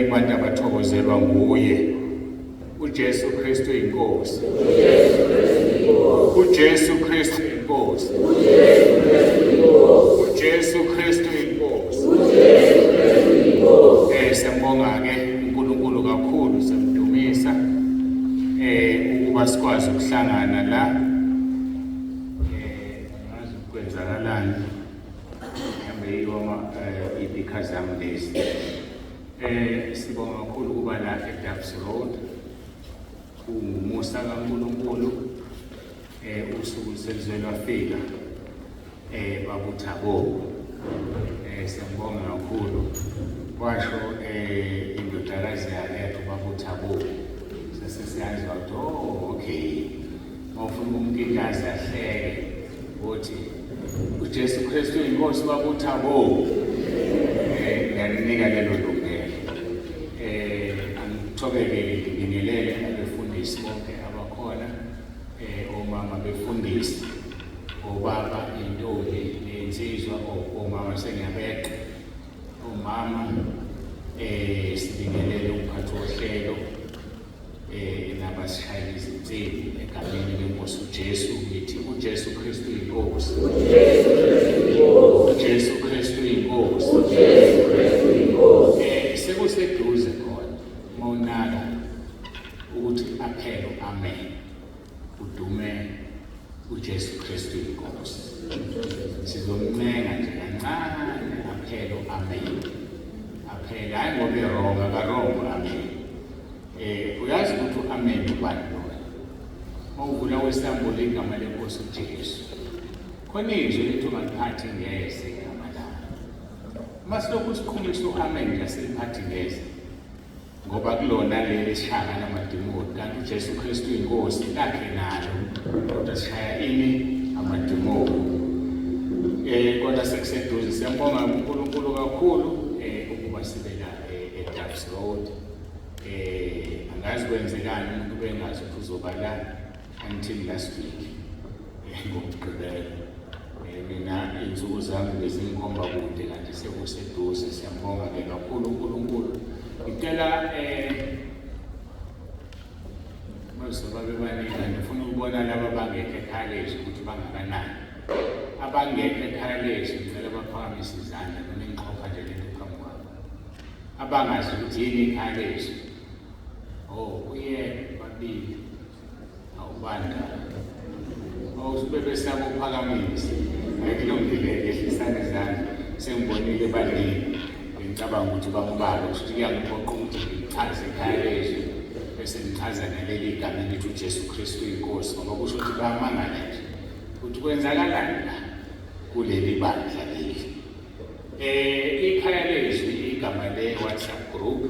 Kubantu abathokozelwa nguye. UJesu Kristu inkosi. UJesu Kristu inkosi. UJesu Kristu inkosi. Siyambonga ke uNkulunkulu kakhulu, siyamdumisa ukuba sikwazi ukuhlangana la. Angazi kwenzakalani. Mhlawumbe yiwo iy'pikha zami lezi. Sibonga kakhulu ukuba la eDuffs Road. Kungumusa kaNkulunkulu, usuku seluze lwafika, babuThabo. Siyambonga kakhulu. Kwasho indodakazi yakhe yathi babuThabo. Sase siyazi ukuthi, oh, okay. Mawufuna ukumkitaza ahleke uthi uJesu Kristu inkosi, babuThabo. Ngiyaninika lelo lungelo. Angithobeke ngibingelele abefundisi bonke abakhona, omama befundisi, obaba, intombi nensizwa, omama sengiyabeqa. Omama, sibingelele umphathi wohlelo nabasishayela izinsimbi egameni lenkosi uJesu. Ngithi uJesu Kristu inkosi. UJesu Kristu inkosi. uJesu Kristu inkosi. UJesu Kristu inkosi. Sekuseduze khona mawunaka ukuthi aphelo amen udume uJesu Kristu inkosi. Sizomncenga nje kancane aphelo amen. Aphela, hayi ngoba e-wrong, aka-wrong amen. Uyazi ukuthi uamen ubani lona? Mawuvula kwesambulo igama lenkosi uJesu. Khona izwi lithi ungaliphathi ngeze igama lakho. Uma silokhu siqhumisa u-amen nje, asiliphathi ngeze. Ngoba kulona leli sishaya namadimoni, kanti uJesu Kristu inkosi lakhe nalo, kodwa sishaya ini? Amadimoni. Kodwa sekuseduze, siyambonga uNkulunkulu kakhulu ukuba sibe la eDuffs Road. Angazi kwenzekani, umuntu bengazi ukuthi uzoba la until last week ngoMgqibelo. Mina iy'nsuku zami bezingikhomba kude, kanti sekuseduze. Siyambonga ke kakhulu uNkulunkulu. Ngicela bazoba bebaningi, ngifuna ukubona laba abangekho ekhaya ukuthi bangakanani. Abangekho ekhaya lethu ngicela baphakamise izandla noma ingixhopha nje lento phambi kwabo. Abangazi ukuthi yini ikhaya lethu. Oh, uye babili. Awubanda. Awusube besaba ukuphakamisa. Ayikulungile, yehlisani izandla. Sengibonile baningi. Ngicabanga ukuthi bambalwa, kusho ukuthi kuyangiphoqa ukuthi ngichaze ikhaya lethu bese ngichaza naleli gama elithi uJesu Kristu inkosi, ngoba kusho ukuthi bayamangala nje ukuthi kwenzakalani la kuleli bandla leli. Ikhaya lezwi igama le WhatsApp group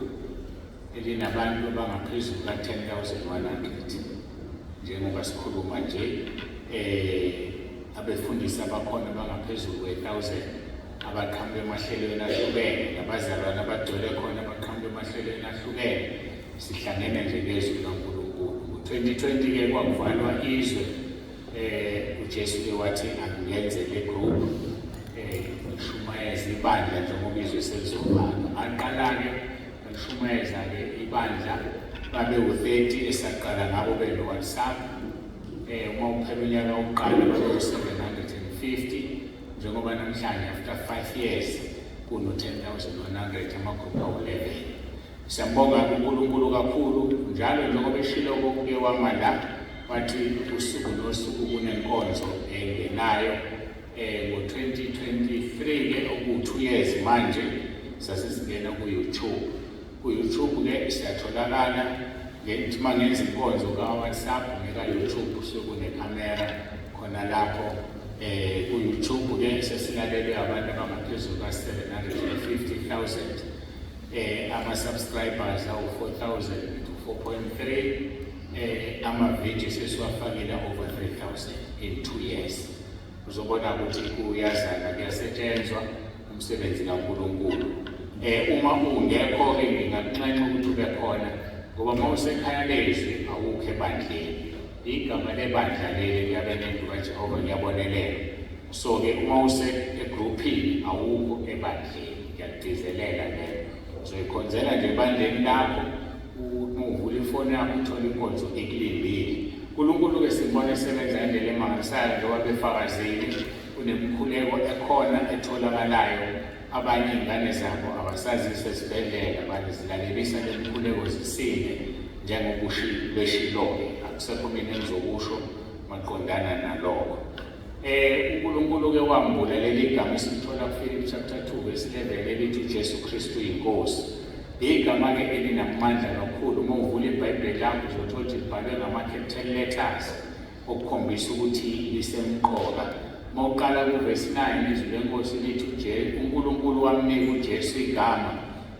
elinabantu abangaphezulu ka-10,100 njengoba sikhuluma nje. Abefundisi abakhona bangaphezulu kwe-1000 abaqhamuka emahlelweni ahlukene, nabazalwane abagcwele khona abaqhamuka emahlelweni ahlukene. Sihlangene nje ngezwi likaNkulunkulu. Ngo-2020 ke kwakuvalwa izwe, uJesu ke wathi angenze le group, ngishumayeze ibandla njengoba izwe selizovalwa. Ngaqala-ke ngishumayeza-ke ibandla, babe u-30 esaqala ngabo beno-WhatsApp. Uma uphela unyaka wokuqala babe u-750, njengoba namhlanje after 5 years kuno-10,100, amagruphu awu-11. Siyambonga uNkulunkulu kakhulu njalo, njengoba eshilo kokuke wama la wathi usuku nosuku kunenkonzo engenayo. Ngo-2023 ke, oku-2 years manje, sase singena ku-YouTube. Ku-YouTube ke siyatholakala. Ngithi uma ngenza inkonzo ka-WhatsApp neka-YouTube kusuke kunekhamera khona lapho. Ku-YouTube ke sesilalelwe abantu abangaphezulu ka-750,000, ama-subscribers awu-4000 to 4.3, ama-video sesiwafakile over 3000 in 2 years. Uzobona ukuthi kuyazana, kuyasetshenzwa umsebenzi kaNkulunkulu. Uma ungekho ke, ngingakunxenxa ukuthi ube khona, ngoba uma usekhaya lezwi awukho ebandleni. Igama lebandla leli kuyabe nendlu kaJehova kuyabonelela. So ke uma use egroupini awukho ebandleni, ngiyakugcizelela leyo. Uzoyikhonzela nje ebandleni lakho, uma uvula ifoni yakho uthole inkonzo ekulindile. uNkulunkulu-ke simbona esebenza ngendlela emangalisayo njengoba befakazile, kunemikhuleko ekhona etholakalayo. Abanye iy'ngane zabo abasazise esibhedlela, bazilalelisa le mikhuleko zisinde njengobeshilo-ke. Akusekho mina engizokusho maqondana nalokho. UNkulunkulu ke wambula leli gama esilithola kuFilipi chapter 2 verse 11 elithi uJesu Kristu inkosi. Igama ke elinamandla kakhulu. Uma uvula iBhayibheli lakho uzothola ukuthi libhalwe ngama-capital letters okukhombisa ukuthi lisemqoka. Uma uqala kuvesi 9 izwi lenkosi lithi uNkulunkulu wamnika uJesu igama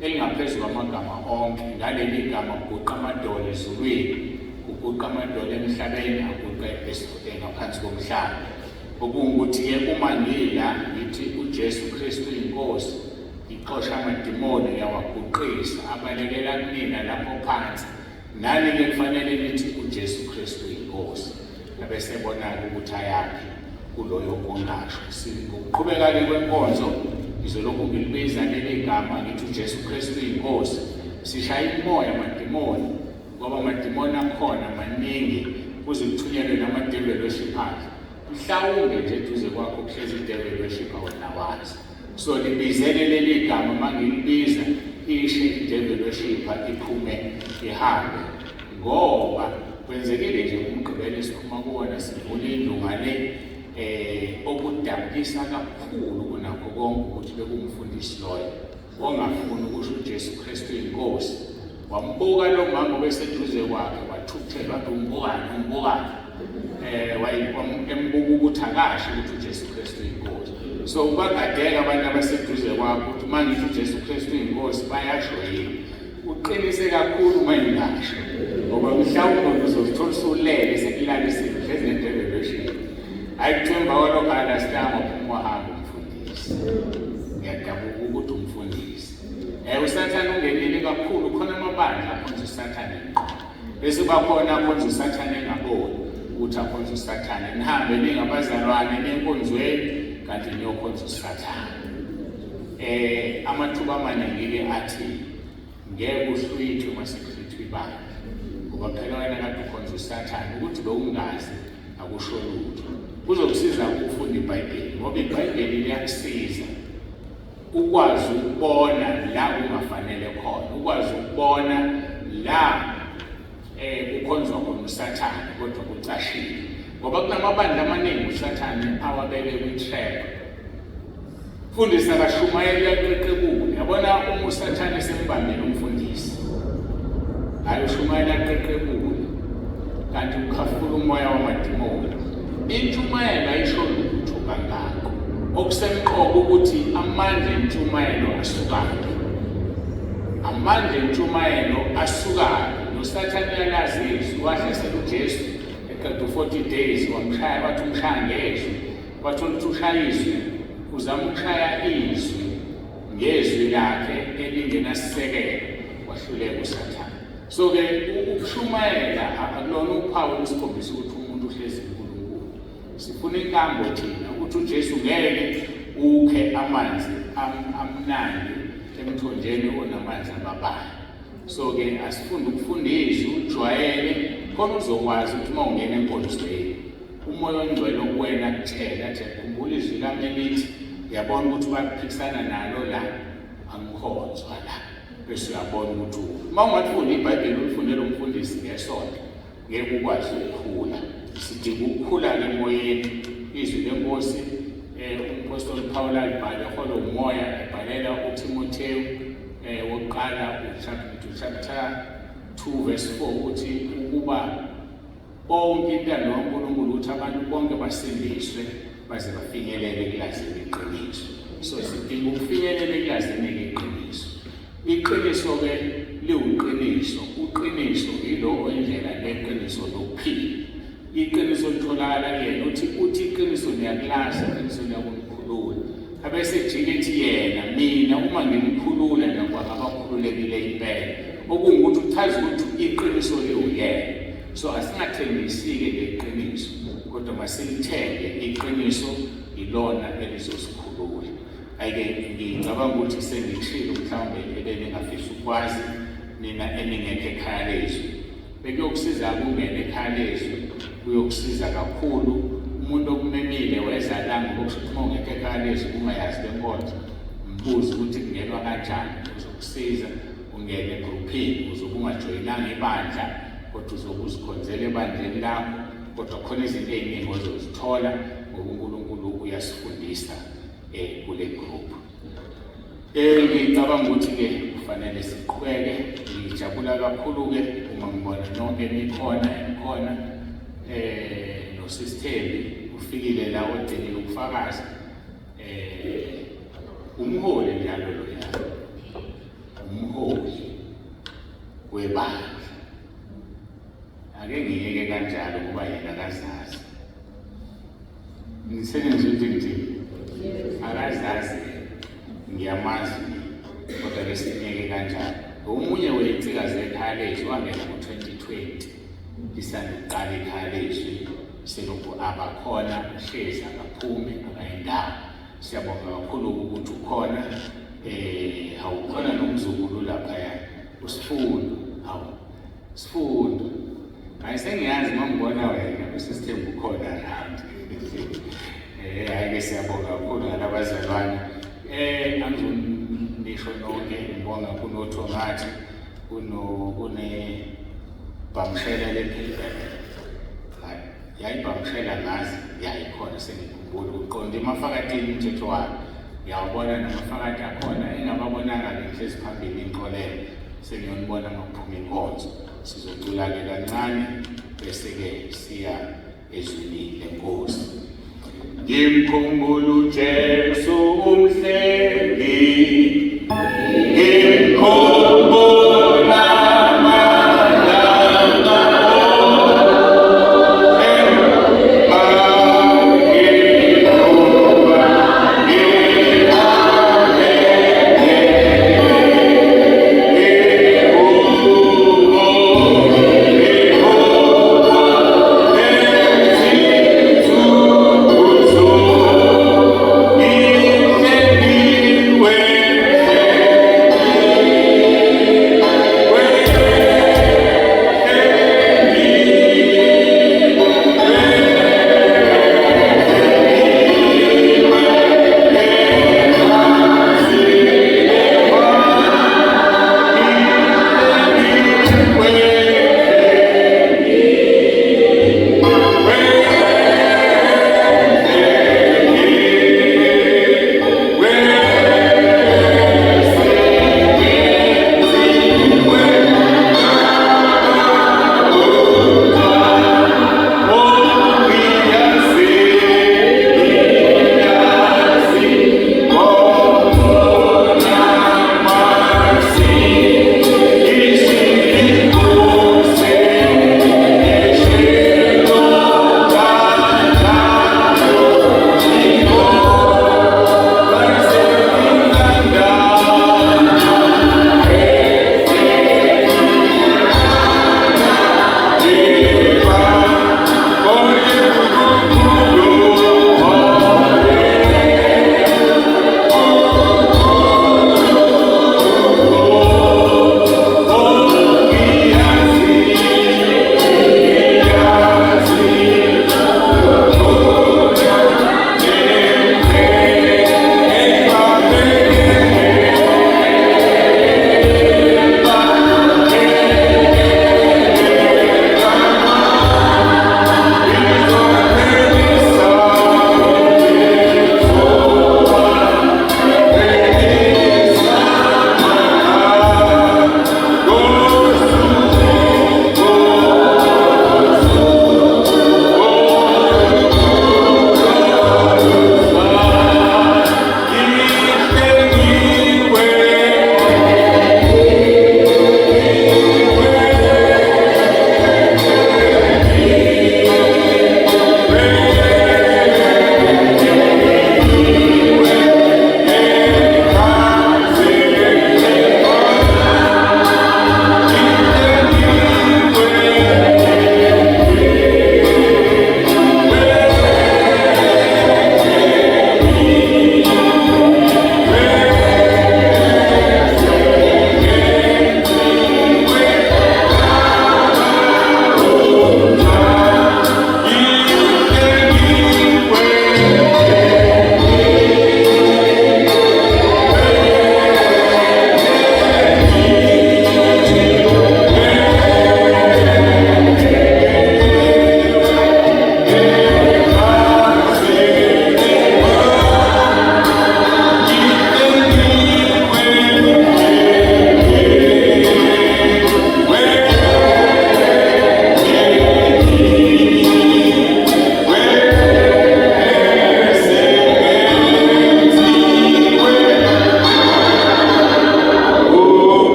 elingaphezu kwamagama onke. Ngaleli gama kuguqa amadolo ezulwini, kuguqa amadolo emhlabeni, aguqe ngaphansi komhlaba. Okungukuthi-ke uma ngila ngithi uJesu Kristu inkosi, ngixosha amadimoni, ngiyawaguqisa, abalekela kumina lapho phansi. Nani-ke kufanele nithi uJesu Kristu inkosi. Abesebona-ke ukuthi ayaphi kuloyo ongasho. Ngokuqhubeka-ke kwenkonzo ngizolokhu ngilibiza leli gama ngithi uJesu Kristu inkosi. Sishaya imimoya amadimoni ngoba amadimoni akhona maningi kuze kuthunyelwe nama-devil worshippers. Mhlawumbe nje eduze kwakho kuhlezi i-devil worshipper wena wazi. So libizele leli gama, uma ngilibiza ishe i-devil worshipper iphume ihambe, ngoba kwenzekile nje uMgqibelo esiphuma kuwona sivula indlu ngale okudabukisa kakhulu kunakho konke ukuthi bekumfundisi loyo ongafuni ukusho uJesu Kristu inkosi. Wambuka lo mama obeseduze kwakhe wathukuthela, wathi umbukani umbukani, embuka ukuthi akasho ukuthi uJesu Kristu inkosi. So bagadeka abantu abaseduze kwakho ukuthi uma ngisho uJesu Kristu inkosi bayasho yini. Uqinise kakhulu uma ngingasho, ngoba mhlawumbe uzozithola usulele sekulalisile hlezi ne-devil worship. Hayi, kuthiwa emva kwalokho alasitanga waphuma wahamba umfundisi. Ngiyadabuka ukuthi umfundisi uSathane ungenile kakhulu. Khona amabandla akhonza uSathane ngqo, bese bakhona akhonza uSathane engaboni ukuthi akhonza uSathane. Nihambe ningabazalwane nenkonzweni kanti niyokhonza uSathane. Amathuba amaningi-ke athi ngeke uhlwithwe uma sekuhlwithwa ibandla, ngoba phela wena kade ukhonza uSathane, ukuthi bewungazi akusho lutho. Kuzokusiza ukufunda iBhayibheli, ngoba iBhayibheli liyakusiza ukwazi ukubona la kungafanele khona, ukwazi ukubona la kukhonzwa khona uSathane kodwa kucashile, ngoba kunamabandla amaningi uSathane awabeke kwi-trap. Mfundisi akashumayeli uyaqeqekula. Yabona uma uSathane sembambile umfundisi, hayi ushumayela aqeqekule, kanti ukhafula umoya wamadimoni. Intshumayelo ayisho lutho kangako. Okusemqoka ukuthi amandla entshumayelo asukaphi. Amandla entshumayelo asukaphi. NoSathane uyalazi izwi, wahlasela uJesu eqeda u-40 days, wamshaya, wathi umshaya ngezwi. Wathola ukuthi ushaya izwi, uzama ukushaya izwi ngezwi lakhe elingenasisekelo, wahluleka uSathane. So-ke ukushumayela akulona uphawu olusikhombisa ukuthi umuntu uhlezi kuNkulunkulu. Sifuna inkambo thina ukuthi uJesu ngeke ukhe amanzi amnandi emthonjeni onamanzi ababayo. So-ke asifunde ukufunda izwi, ujwayele khona uzokwazi ukuthi uma ungena enkonzweni uMoya oNgcwele okuwena kutshela athi khumbula izwi lami elithi, uyabona ukuthi baphikisana nalo la, angikhonzwa la, bese uyabona ukuthi uma ungalifunda iBhayibheli ulifundele umfundisi ngesonto ngeke ukwazi ukukhula. Sidinga ukukhula-ke emoyeni. Izwi lenkosi umphostoli Paul alibhale eholwa umoya ebhalela uThimothewu wokuqala chapter 2 verse 4 ukuthi ukuba bonke intando kaNkulunkulu ukuthi abantu bonke basindiswe baze bafinyelele ekulazini iqiniso. So sidinga ukufinyelela ekulazini iqiniso. Iqiniso-ke liwuqiniso, uqiniso yilo indlela neqiniso nokuphila. Iqiniso litholakala kuyena, uthi iqiniso niyakulazi, iqiniso liyakunikhulula. Abese ejike ethi yena, mina uma ngimkhulula nakuba abakhululekile impela. Okungukuthi uchaza ukuthi iqiniso liwuyena. So asingathembisi-ke ngeqiniso, kodwa masilithenge iqiniso, ilona elizosikhulula. Ayike ngicabanga ukuthi sengishilo mhlawumbe ebengingafisa ukwazi nina eningekho ekhaya lezwi. Bekuyokusiza ukungena ekhaya lezwi, kuyokusiza kakhulu umuntu okumemile weza la ngoba kusho ukuthi uma ungekho ekhaya lezwi ungayazi le nkonzo, mbuze ukuthi kungenwa kanjani, uzokusiza ungene egruphini uzobe ungajoyinanga ibandla kodwa uzobe uzikhonzela ebandleni lakho kodwa khona izinto ey'ningi ozozithola ngoba uNkulunkulu uyasifundisa um kule group. Ngicabanga ukuthi-ke kufanele siqhubeke. Ngijabula kakhulu-ke uma ngibona nonke nikhona enikhona nosisithembi ufikile la odingile ukufakaza umholi njalo loya umholi webandla. Ake ngiyeke kanjalo kuba yena akazazi. Ngisebenza ukuthi ngithini? Akazazi ngiyamazi kodwa ke sinyeke kanjalo. Omunye weyinsika zekhaya lethu wangena ngo-2020 lisanda ukuqala ikhaya lethu selokhu abakhona uhlezi akaphumi akayindawo. Siyabonga kakhulu ukuthi ukhona eh awukhona nomzukulu lapha usifundo hawu Sifundo. Hayi sengiyazi uma ngibona wena usisithembu ukhona round. Eh hayi ke siyabonga kakhulu ngalabazalwane. Eh angizonisho nonke ngibonga kunothongathi kuno kune bhamshela lephepha. Hayi yayibhamshela ngazi yayikhona sengikhumbula uqonde emafakatini umthetho wayo. Ngiyawubona namafakati akhona engababonanga-ke ngihlezi phambili ngixolele. Sengiyonibona makuphuma inkonzo. Sizocula-ke kancane bese-ke siya ezwini lenkosi. Ngimkhumbula uJesu umhlengi, ngimkhumbula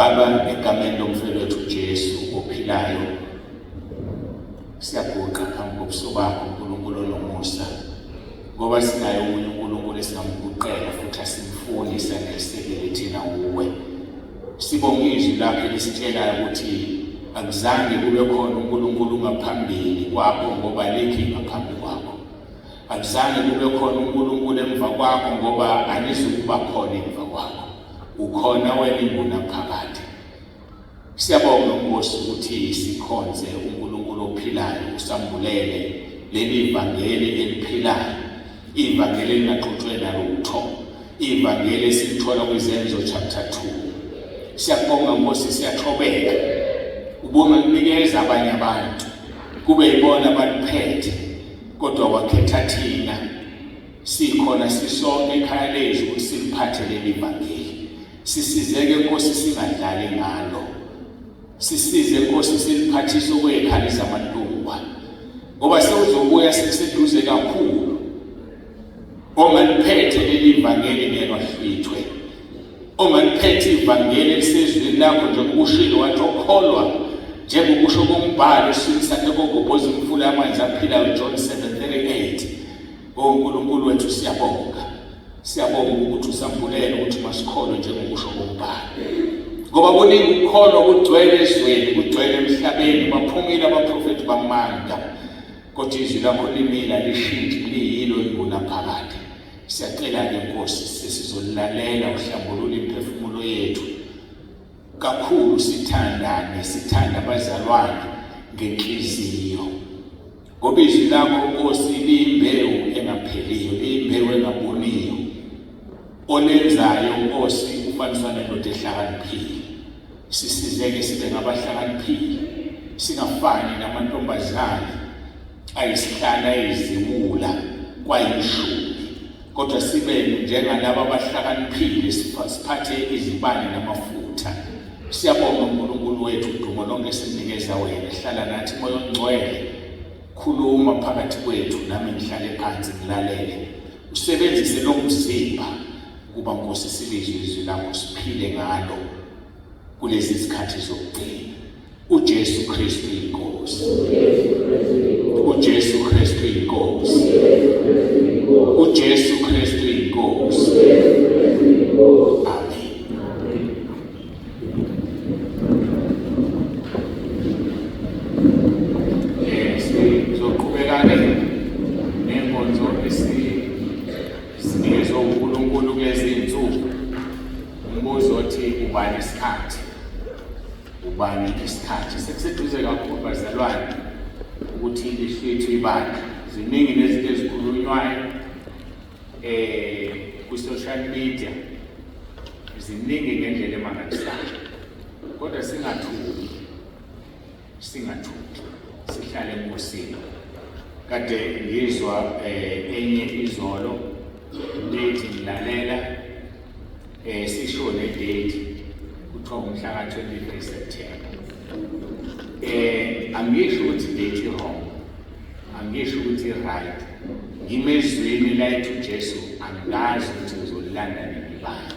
Baba, egameni lomfelo wethu uJesu ophilayo, siyaguqa phambi kobuso bakho uNkulunkulu onomusa, ngoba sinaye omunye uNkulunkulu esingamguqela futhi asimfuni sanelisekele thina uwe. Sibonga izwi lakhe lisitshelayo ukuthi akuzange kube khona uNkulunkulu ngaphambili kwakho ngoba likhi ngaphambi kwakho. Akuzange kube khona uNkulunkulu emva kwakho ngoba anizukuba khona emva kwakho. Ukhona wena ingunaphakade. Siyabonga Nkosi ukuthi sikhonze uNkulunkulu ophilayo usambulele leli vangeli eliphilayo, ivangeli elingaxutshwe nalutho, ivangeli esilithola kwiZenzo chapter 2. Siyabonga Nkosi, siyathobeka ubungakunikeza abanye abantu kube yibona abaliphethe, kodwa wakhetha thina sikhona sisonke ekhaya lethu ukuthi siliphathe leli vangeli. Sisizeke Nkosi singadlali ngalo. Sisize Nkosi siliphathise okwekhali zamantungwa. Ngoba sewuzobuya sekuseduze kakhulu. Ongaliphethe leli vangeli ngeke wahlwithwe. Ongaliphethe ivangeli elisezwini lakho njengoba ushilo wathi okholwa njengokusho kombhalo eswini sakhe kogobhoza imfula yamanzi aphilayo John 7:38. O Nkulunkulu wethu siyabonga. Siyabonga ukuthi usambulele ukuthi masikholwe njengokusho kombhalo. Ngoba kuningi ukukholwa kugcwele ezweni, kugcwele emhlabeni, baphumile abaprofethi bamanga. Kodwa izwi lakho limile alishintshi liyilo ingunaphakade. Siyacela-ke Nkosi sesizolilalela uhlambulule imiphefumulo yethu kakhulu, sithandane, sithanda abazalwane ngenhliziyo. Ngoba izwi lakho Nkosi liyimbewu engapheliyo, liyimbewu engabuniyo. Olenzayo Nkosi ufaniswa nendoda ehlakaniphile. Sisizeke sibe ngabahlakaniphile, singafani namantombazane ayisihlanu ayiziwula kwayishumi, kodwa sibe njengalabo abahlakaniphile, siphathe izibane namafutha. Siyabonga uNkulunkulu wethu, udumo lonke sinikeza wena. Hlala nathi Moya oNgcwele, khuluma phakathi kwethu, nami ngihlale phansi ngilalele, usebenzise lo mzimba ukuba Nkosi silizwe izwi lakho siphile ngalo kulezi zikhathi zokugcina. uJesu Kristu inkosi, uJesu Kristu inkosi, uJesu Kristu inkosi. Amen. Sizoqhubeka-ke nenkonzo esinikezwe uNkulunkulu kulezi zinsuku. Umbuzo othi ubani isikhathi? Ubani isikhathi? Sekuseduze kakhulu bazalwane ukuthi lihlwithwe ibandla. Ziningi nezinto ezikhulunywayo ku-social media, ziningi ngendlela emangalisayo, kodwa singathuki, singathuki, sihlale eNkosini. Kade ngizwa enye izolo late ngilalela sisho ne date kuthiwa umhla ka-23 September. Angisho ukuthi date wrong, angisho ukuthi right, ngimezwini la ethi uJesu angazi ukuthi ngizolilanda nini ibandla.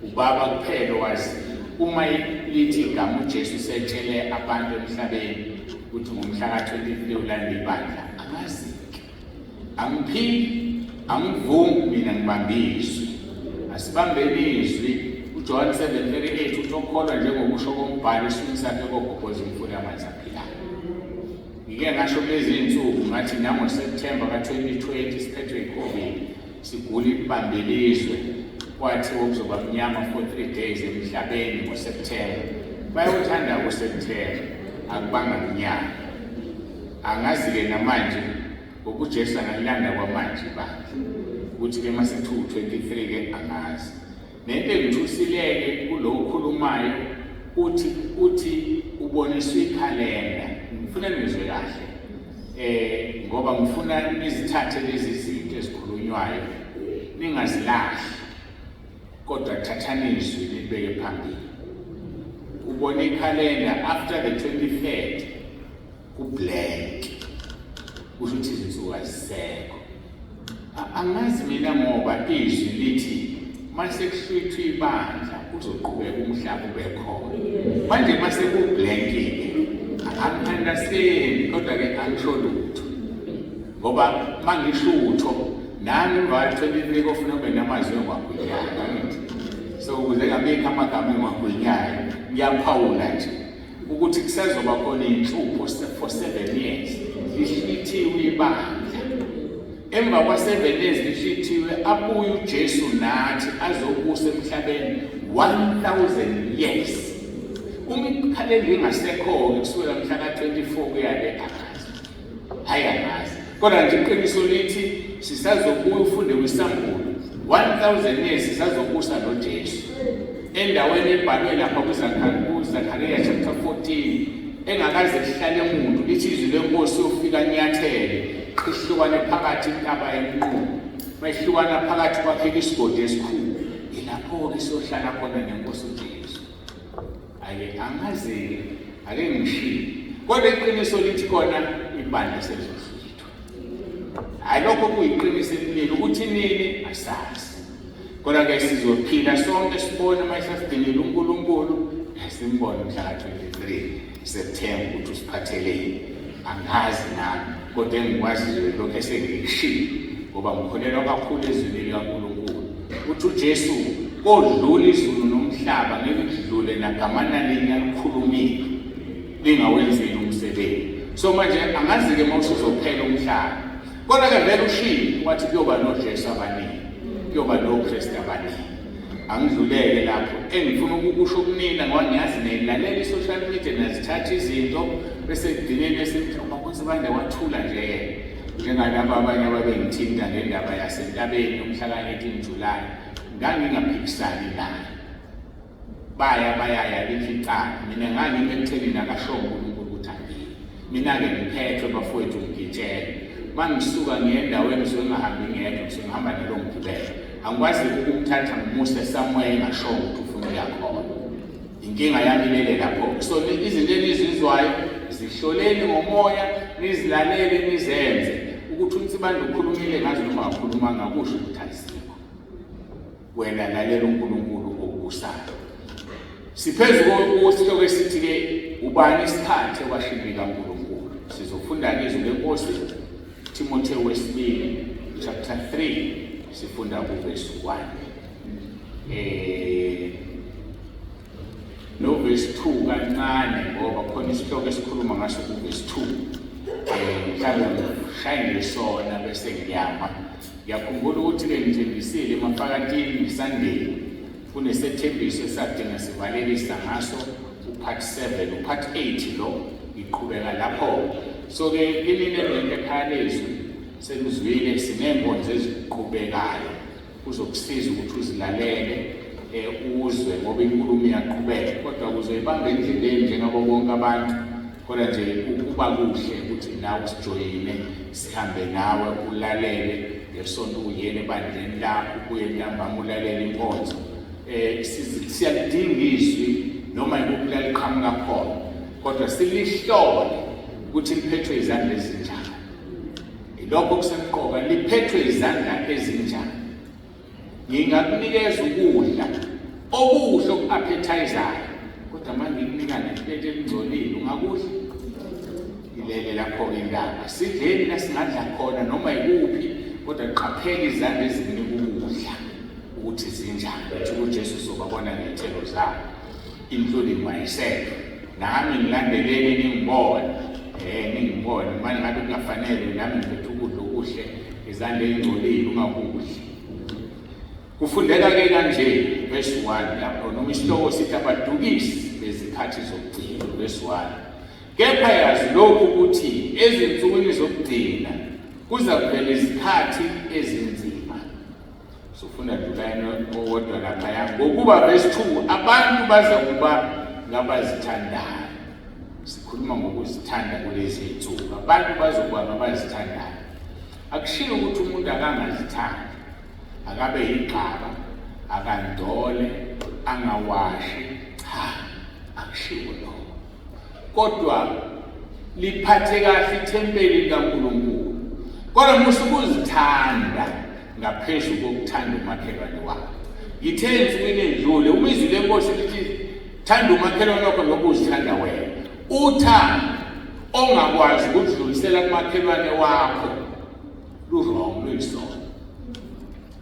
Ubaba kuphela owazi. Uma lithi igama uJesu setshele abantu emhlabeni ukuthi ngomhla ka-23 ulanda ibandla, angazi-ke, angiphiki, angivumi mina, ngibambe izwi. Asibambeni izwi. UJohn 7:38 uthi okholwa njengokusho kombhalo eswini sakhe kogobhoza imfula yamanzi aphilayo. Ngike ngasho kulezi iy'nsuku ngathi nangoSepthemba ka-2020 siphethwe yi-COVID, sigula ibambele izwe, kwathi okuzoba mnyama for 3 days emhlabeni ngoSepthemba. Bayawuthanda uSepthemba, akubanga mnyama. Angazi-ke namanje ngoba uJesu angalilanda kwamanje ibandla ukuthi-ke uma sekuthiwa u-23-ke angazi. Nento engithusileke kulo okhulumayo uthi uthi uboniswe ikhalenda. Ngifuna nizwe kahle ngoba ngifuna nizithathe lezi zinto ezikhulunywayo ningazilahli, kodwa thathani izwi nilibeke phambili. Ubone ikhalenda after the 23rd ku-blank, kusho ukuthi izinsuku azisekho. Angazi mina ngoba izwi lithi Mase kuhlwithwa ibandla uzoqhubeka umhlaba ube khona. Manje mase kublank-ke angi-understand kodwa-ke angisho lutho ngoba mangisho utho nami emva ka-23 kofuna kube namazwi engiwagwinyayo angithi so ukuze ngabikho amagama engiwagwinyayo ngiyaphawula nje ukuthi kusezoba khona iy'nhlupho for 7 years lihlwithiwe ibandla. Emva kwa-7 years lihlwithiwe, abuye uJesu nathi azobusa emhlabeni 1000 years. Uma ikhalenda ingasekho-ke kusukela mhla ka-24 kuya-ke angazi, hhayi angazi, kodwa nje iqiniso lithi sisazobuya ufunde kwisambulo 1000 years sisazobusa noJesu endaweni ebhalwe lapha kuZakhariya chapter 14 engakaze kuhlale muntu. Lithi izwi lenkosi yofika nyathele ihlukane phakathi intaba yenqumo, mayihlukana phakathi kwakheka isigodi esikhulu. Ilapho-ke siyohlala khona nenkosi uJesu. Ake angazi-ke, ake ngishiye, kodwa iqiniso lithi kona ibandla selizohlwithwa. Hhayi, lokho kuyiqiniso elimile ukuthi nini asazi, kodwa-ke sizophila sonke sibone uma esasidingile uNkulunkulu, simbone mhla ka-23 September ukuthi usiphatheleni. Angazi nami, kodwa engikwaziyo lokhu esengikushilo, ngoba ngikholelwa kakhulu ezwini likaNkulunkulu. Uthi uJesu kodlula izulu nomhlaba, ngeke kudlule nagamana linye alikhulumile lingawenzile umsebenzi. So manje angazi-ke uma usuzophela umhlaba, kodwa-ke vele ushilo wathi kuyoba noJesu abaningi, kuyoba noKristu abaningi. Angidluleke lapho engifuna ukukusho kunina, ngoba ngiyazi niyayilalela i-social media, niyazithatha izinto bese ekugcineni esithi uMakhosibande wathula nje yena, njengalaba abanye ababengithinta ngendaba yasentabeni yomhla ka-18 July. Ngangingaphikisani naye, baya bayaya lithi icala, mina ngangimi ekutheni nakasho uNkulunkulu ukuthi angile. Mina-ke ngiphethwe bafowethu, ngigitshele uma ngisuka ngiye endaweni ngisuke ngingahambi ngedwa, ngisuke ngihamba nalo ngigibele. Angikwazi ukumthatha ngimuse somewhere engashongo ukuthi ufuna ukuya khona. Inkinga yami ilele lapho. So izinto enizizwayo zihloleni ngomoya, nizilalele, nizenze ukuthi uNsibande ukhulumile ngazo noma akakhulumanga, kusho ukuthi ayisikho. Wena lalela uNkulunkulu okubusayo. Siphezu kwesihloko esithi-ke ubani isikhathi ewashini likaNkulunkulu. Sizofunda-ke izwi lenkosi, Timotheo wesibili chapter 3, sifunda kuvesi 1 no verse 2 kancane, ngoba khona isihloko esikhuluma ngaso kuvesi 2. Mhlawumbe ngishaye ngesona bese ngiyama. Ngiyakhumbula ukuthi-ke ngithembisile emafakatini Sunday, kunesethembiso esadinga sivalelisa ngaso upart 7, upart 8 lo ngiqhubeka lapho. So-ke kinini enento ekhaya lezwi senizwile, siney'nkonzo eziqhubekayo, kuzokusiza ukuthi uzilalele, uzwe, ngoba inkulumo iyaqhubeka, kodwa kuzoyibamba endleleni njengabo bonke abantu. Kodwa nje kuba kuhle ukuthi nawe usijoyine, sihambe nawe, ulalele ngesonto, uyele ebandleni lakho, ubuye ntambama ulalele inkonzo. Siyalidinga izwi noma ikuphi la liqhamuka khona, kodwa silihlole ukuthi liphethwe izandla ezinjani. Ilokho kusemqoka, liphethwe izandla ezinjani. Ngingakunikeza ukudla okuhle oku-appetizayo, kodwa uma ngikunika neplate elingcolile, ungakudla? Ilele lapho-ke indaba. Sidleni la singadla khona noma ikuphi, kodwa qaphela izandla ezikunika ukudla ukuthi zinjani. Uthi kuJesu sobabona ngey'thelo zabo, including myself. Nami ngilandeleni, ningibone, ningibone manje ngabe kungafanele nami ngiphethe ukudla okuhle, izandla ey'ngcolile ungakudli. Kufundeka-ke kanje verse 1 lapho, noma isihloko sithi abadukisi bezikhathi zokugcina. Verse 1: kepha yazi lokhu ukuthi ezinsukwini zokugcina kuza kuvela izikhathi ezinzima. Sofunda nje ulayini owodwa laphaya. Ngokuba, verse 2, abantu baza kuba ngabazithandayo. Sikhuluma ngokuzithanda kulezi zinsuku, abantu bazokuba ngabazithandayo. Akushiwo ukuthi umuntu akangazithandi, akabe yigxaba, akandole, angawashi, cha, akushiwo lokho, kodwa liphathe kahle ithempeli likaNkulunkulu, kodwa musa ukuzithanda ngaphezu kokuthanda umakhelwane wakho. Ngithe ensukwini edlule uma izwi lenkosi lithi thanda umakhelwane wakho ngoba uzithanda wena, uthando ongakwazi ukudlulisela kumakhelwane wakho lu-wrong, luyisono.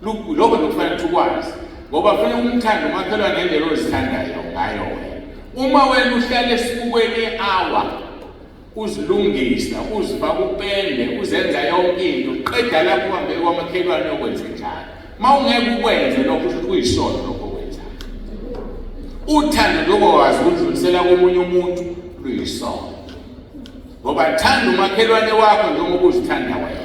Lokho ndokufanele ukuthi ukwazi, ngoba kufanele umthande umakhelwane ngendlela ozithandayo ngayo wena. Uma wena uhlala esibukweni i-hour uzilungisa, uzifaka upende, uzenza yonke into, qeda lapho uhambe kwamakhelwane uyokwenza njalo. Uma ungeke ukwenze lokho, usho ukuthi kuyisono lokho okwenzayo. Uthando lokwazi ukudlulisela komunye umuntu luyisono, ngoba thanda umakhelwane wakho njengoba uzithanda wena.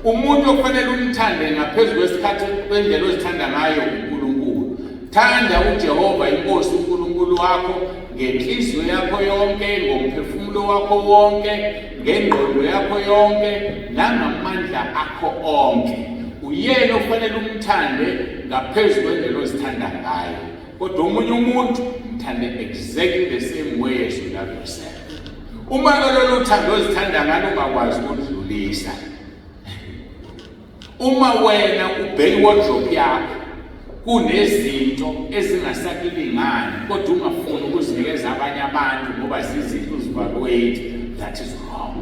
Umuntu okufanele umthande ngaphezu kwesikhathi kwendlela ozithanda ngayo uNkulunkulu. Thanda uJehova iNkosi uNkulunkulu wakho ngenhliziyo yakho yonke, ngomphefumulo wakho wonke, ngengqondo yakho yonke nangamandla akho onke. Uyena okufanele umthande ngaphezu kwendlela ozithanda ngayo. Kodwa omunye umuntu mthande exactly the same way as you love yourself. Uma ke lolu thando ozithanda ngalo ungakwazi ukudlulisa, uma wena ubheka iwardrobe yakho kunezinto ezingasakulingani kodwa ungafuni ukuzinikeza abanye abantu ngoba zizinto uzivaluate, that is wrong.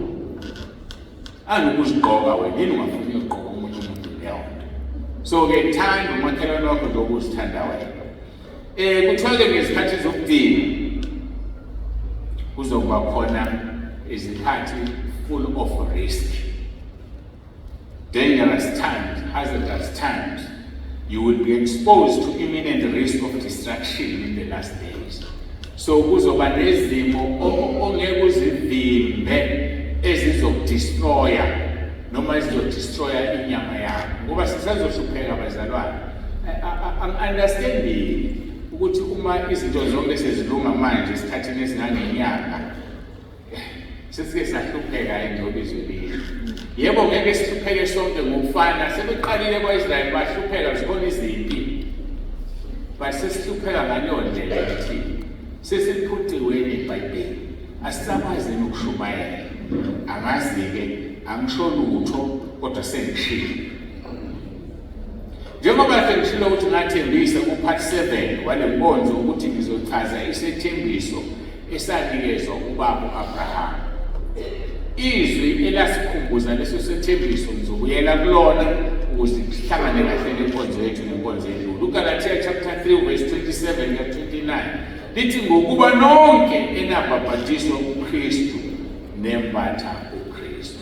Anokuzigqoka wena yini ungafuni ukugqoka omunye umuntu leyo nto? So-ke thanda umakhelwane wakho njengoba uzithanda wena. Kuthiwa-ke ngezikhathi zokugcina kuzokuba khona izikhathi full of risk, dangerous times, hazardous times. You will be exposed to imminent risk of destruction in the last days. So kuzoba nezimo ongeke uzivimbe ezizokudestroya noma ezizodestroya inyama yakho, ngoba sisazohlupheka bazalwane. Ang-understanding ukuthi uma izinto zonke sezilunga manje esikhathini esingangenyanga sesike sahlupheka njengoba izwe lihle. Yebo, ngeke sihlupheke sonke ngokufana. Sebeqalile kwa-Israyeli bahlupheka, zikhona izimpi, but sesihlupheka ngaleyo ndlela ethile. Sesiphuciwe ibhayibheli, asisakwazi nokushumayela. Angazi-ke, angisho lutho, kodwa sengishilo. Njengoba sengishilo ukuthi ngathembisa ku-part 7 wale nkonzo ukuthi ngizochaza isethembiso esanikezwa ubaba u-Abraham. Izwi elasikhumbuza leso sethembiso ngizobuyela kulona ukuze kuhlangane kahle nenkonzo yethu nenkonzo edlule. UGalathiya chapter 3 verse 27 ya 29 lithi, ngokuba nonke enabhabhadiswa kuKristu nembatha uKristu.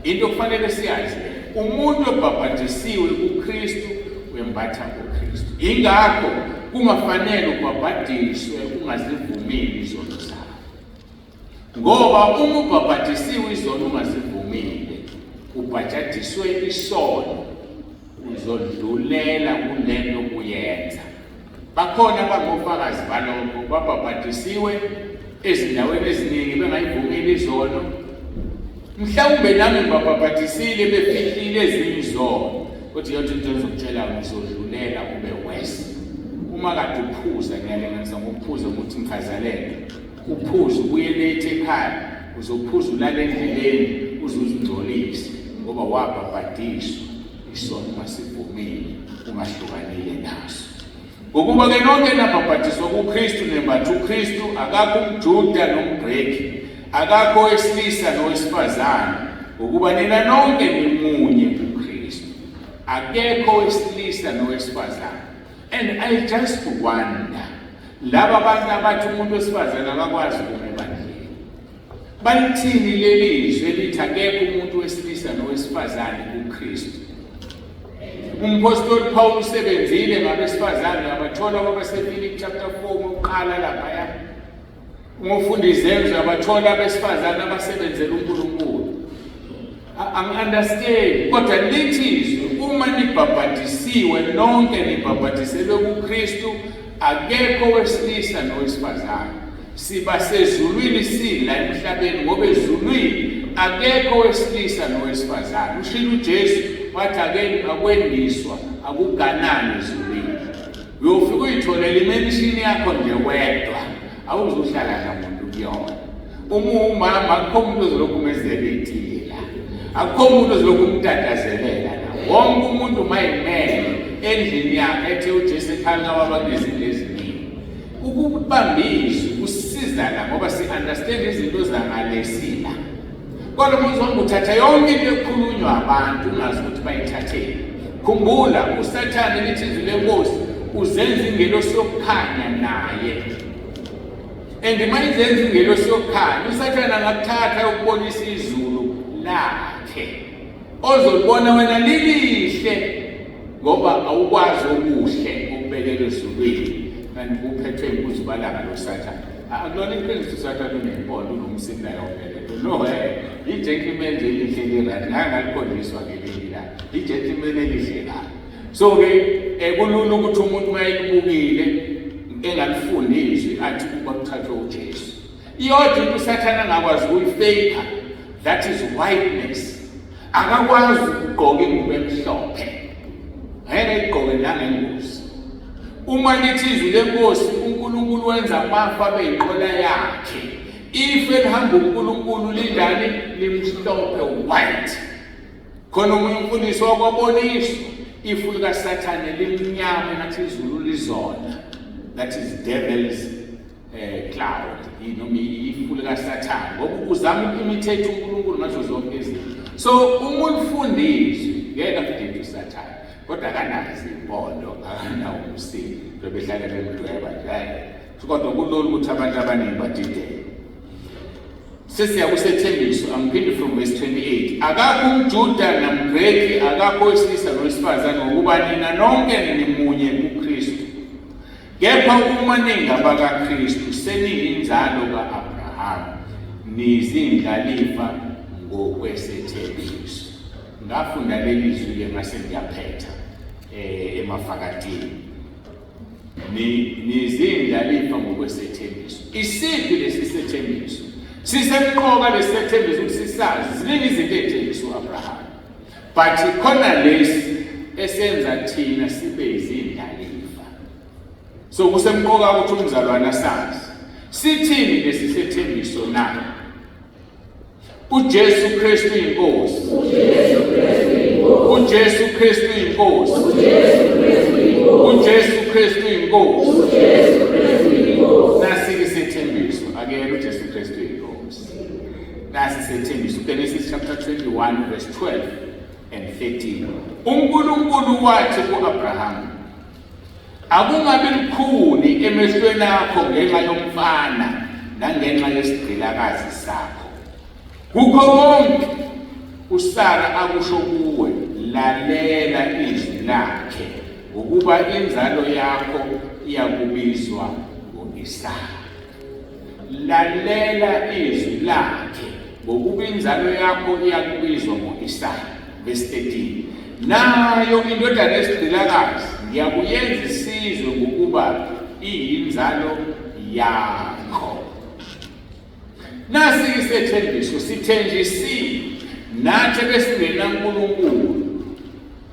Into kufanele siyazi, umuntu obhabhadisiwe kuKristu wembatha uKristu. Ingakho kungafanele ubhabhadiswe ungazivumile izono zakho, ngoba uma ubhabhadisiwe izono ungazivumile, ubhajadiswe isono, uzodlulela kulento kuyenza. Bakhona abangofakazi balokho, babhabhadisiwe ezindaweni eziningi bengayivumile izono. Mhlawumbe nami ngibabhabhadisile befihlile ezinye izono, kodwa yonke into engizokutshela ngizodlulela ube worse. Uma kade uphuza, ngiyalinganisa ngokuphuza ukuthi ngichazalele, uphuze ubuye late ekhaya, uzophuza ulale endleleni, uzuzingcolise ngoba wabhabhadiswa isono ungasivumile, ungahlukanile naso. Ngokuba-ke nonke nabhabhadiswa kuKristu nembatha uKristu, akakho umJuda nomGreki, akakho owesilisa nowesifazane, ngokuba nina nonke nimunye kuKristu. Akekho owesilisa nowesifazane. And I just wonder, laba bantu abathi umuntu wesifazane akakwazi ukuma ebandleni, balithini leli zwi elithi akekho umuntu wesilisa nowesifazane kuKristu? Umphostoli Paul usebenzile ngabesifazane, abathola kwabaseFilipi chapter 4 ngokuqala laphaya. Uma ufunda izenzo abathola abesifazane abasebenzela uNkulunkulu. Angi-understand, kodwa lithi izwi uma nibhabhadisiwe nonke nibhabhadiselwe kuKristu, akekho owesilisa nowesifazane. Siba sezulwini sila emhlabeni, ngoba ezulwini akekho owesilisa nowesifazane. Ushilo uJesu wathi ake akwendiswa akuganani ezulwini. Uyofika uyitholele imenishini yakho nje wedwa, awuzuhlala namuntu kuyona. Uma uwumama akukho umuntu ozolokhu umezela itiye la, akukho umuntu ozolokhu umtatazelela la. Wonke umuntu mayimele Endlini yakhe ethe uJesu ekhaya kababa kunezindlu eziningi. Ukubamba izwi kusiza la ngoba si-understand izinto zangalesila. Kodwa uma uzohamba uthatha yonke into ekhulunywa abantu ungazi ukuthi bayithatheni. Khumbula uSathane lithi izwi lenkosi uzenza ingelosi yokukhanya naye. And uma izenza ingelosi yokukhanya uSathane angakuthatha ukubonisa izulu lakhe. Ozolibona wena lilihle ngoba awukwazi okuhle okubekela ezulwini kanti kuphethwe inkuzubalanga loSathane. Akulona iqiniso uSathane unempondo unomsinda yonke lento. No i-gentleman nje elihle li-right ngake ngalikhonjiswa ngelinye ilanga. I-gentleman elihle kabi. So-ke kulula ukuthi umuntu uma elibukile engalifundi izwi athi kwakuthathwe uJesu. Iyodwa into uSathane angakwazi ukuyifeyikha that is whiteness. Akakwazi ukugqoka ingubo emhlophe. Ngeke igqoke nangengozi. Uma lithi izwi lenkosi uNkulunkulu wenza amafu abe yinqola yakhe. Ifu elihamba uNkulunkulu linjani? Limhlophe white. Khona omunye umfundisi wakwaboniswa ifu likaSathane limnyama ngathi izulu lizona. That is devil's cloud noma ifu likaSathane ngoba uzama uku-imitate uNkulunkulu ngazo zonke izinto. So uma ulifundiswe ngeke akudide uSathane kodwa akanazo impondo akanawo umsini bebehlale bemdweba nje kodwa kulula ukuthi abantu abaningi badideke. Sesiya kusethembiso angiphinde from verse 28 akakho umJuda namGreki akakho owesilisa nowesifazane ngokuba nina nonke nimunye kuKristu. Kepha uma ningabakaKristu seniyinzalo ka-Abrahamu, nizindlalifa ngokwesethembiso. Ngafunda leli zwi-ke ngase ngiyaphetha emafakatini. Nizindlalifa ngokwesethembiso. Isiphi lesi sethembiso? Sisemqoka lesi sethembiso ukuthi sisazi. Ziningi izinto ey'thenjiswa u-Abrahamu. But khona lesi esenza thina sibe izindlalifa. So kusemqoka ukuthi umzalwane asazi. Sithini lesi sethembiso na? uJesu Kristu inkosi. uJesu Kristu inkosi. uJesu Kristu inkosi. uJesu Kristu inkosi. uJesu Kristu inkosi. uJesu Kristu inkosi. Nasi isethembiso akuyena uJesu Kristu inkosi. Nasi isethembiso Genesis chapter 21 verse 12 and 13. uNkulunkulu wathi kuAbraham akungabi lukhuni emehlweni akho ngenxa yomfana nangenxa yesigqilakazi sakho. Kukho konke uSara akusho kuwe lalela izwi lakhe ngokuba inzalo yakho iyakubizwa ngo-Isaka. Lalela izwi lakhe ngokuba inzalo yakho iyakubizwa ngo-Isaka. Verse 13. Nayo indodana yesigqilakazi ngiyakuyenza isizwe ngokuba iyinzalo yakho. Nasi isethembiso sithenjisiwe nathi ebesingenaNkulunkulu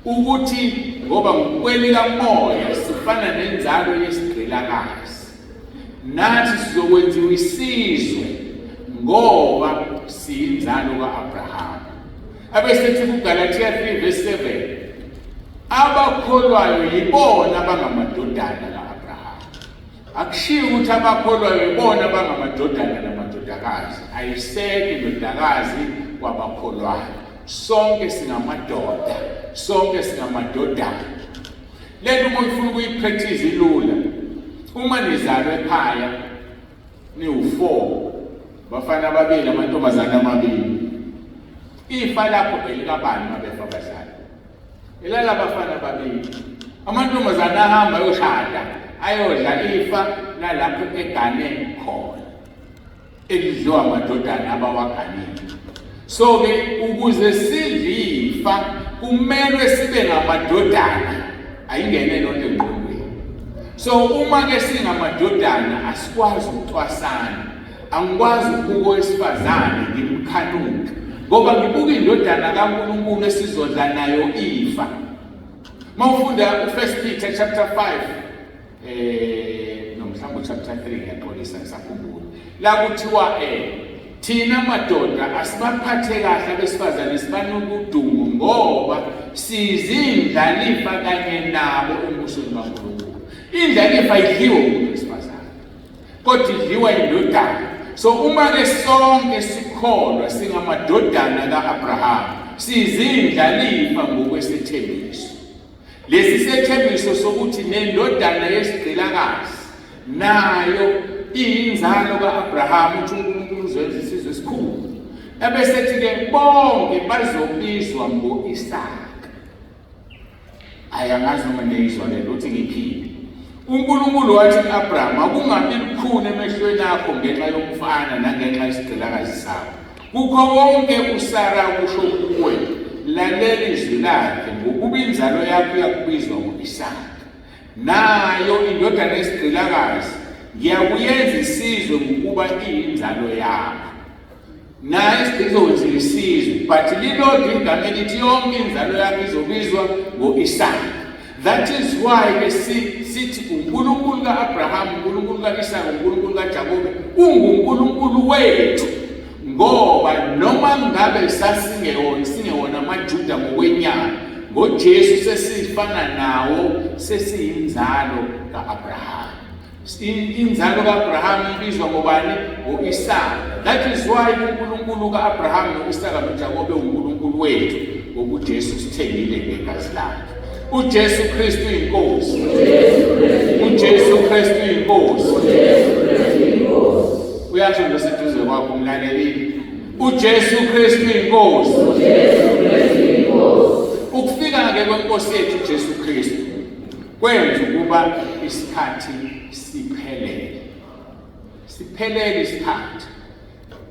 ukuthi ngoba ngokwelikamoya sifana nenzalo yesigqilakazi nathi sizokwenziwa isizwe ngoba siyinzalo ka-Abrahama. Abesethi kuGalathiya 3 verse 7 abakholwayo yibona abangamadodana ka-Abrahama. Akushiwo ukuthi abakholwayo yibona abangamadodana namadodakazi. Ayisekho indodakazi kwabakholwayo. Sonke singamadoda, sonke singamadodana. Lento uma ufuna ukuyipractice ilula. Uma nizalwe ekhaya niwu-4 bafana ababili amantombazane amabili. Ifa lakho elikabani uma befa abazali? Elala abafana ababili. Amantombazane ahamba ayoshada ayodla ifa lalapho egane khona. Elidliwa amadodana abawaganile. So ke ukuze sidle ifa kumelwe sibe ngamadodana ayingene lonto engqondweni. So uma ke singamadodana asikwazi ukucwasana. Angikwazi ukubuka owesifazane ngimkhanuke ngoba ngibuka indodana kaNkulunkulu esizodla nayo ifa. Mawufunda uFirst Peter chapter 5 no mhlawumbe chapter 3 ngiyaxolisa ngisakhumbula. La kuthiwa Thina madoda asibaphathe kahle abesifazane, sibanike udumo ngoba sizindlalifa kanye nabo embusweni kaNkulunkulu. Indlalifa idliwe umuntu wesifazane, kodwa idliwa indodana. So uma-ke sonke sikholwa singamadodana ka-Abrahama, sizindlalifa ngokwesethembiso. Lesi sethembiso sokuthi nendodana yesigqilakazi nayo iyinzalo ka-Abrahama, uthi uNkulunkulu uzoyenza isizwe esikhulu. Ebesethi-ke bonke bazobizwa ngo-Isaka. Ayi, angazi noma niyizwa le nto, uthi ngiphinde. UNkulunkulu wathi ku-Abrahama, akungabi lukhuni emehlweni akho ngenxa yomfana nangenxa yesigqilakazi sakho. Kukho konke uSara akusho kuwe, lalela izwi lakhe, ngokuba inzalo yakho iyakubizwa ngo-Isaka. Nayo indodana yesigqilakazi ngiyakuyenza isizwe ngokuba iyinzalo yakho. Naye izokwenza isizwe, but lilodwa igama elithi yonke inzalo yakho izobizwa ngo-Isaka. That is why ke sithi uNkulunkulu ka-Abraham, uNkulunkulu ka-Isaka, uNkulunkulu kaJakobe unguNkulunkulu wethu, ngoba noma ngabe sasingewona singewona amaJuda ngokwenyama, ngoJesu sesifana nawo, sesiyinzalo ka-Abraham. Inzalo ka-Abraham ibizwa ngobani? Ngo-Isaka. That is why uNkulunkulu ka-Abraham no-Isaka noJakobe uNkulunkulu wethu, ngoba uJesu sithengile ngegazi lakhe. UJesu Kristu inkosi. UJesu Kristu inkosi. Uyasho nje seduze kwakho, umlalelile. UJesu Kristu inkosi. UJesu Kristu inkosi. Ukufika-ke kwenkosi yethu uJesu Kristu kwenza ukuba isikhathi siphelele. Siphelele isikhathi.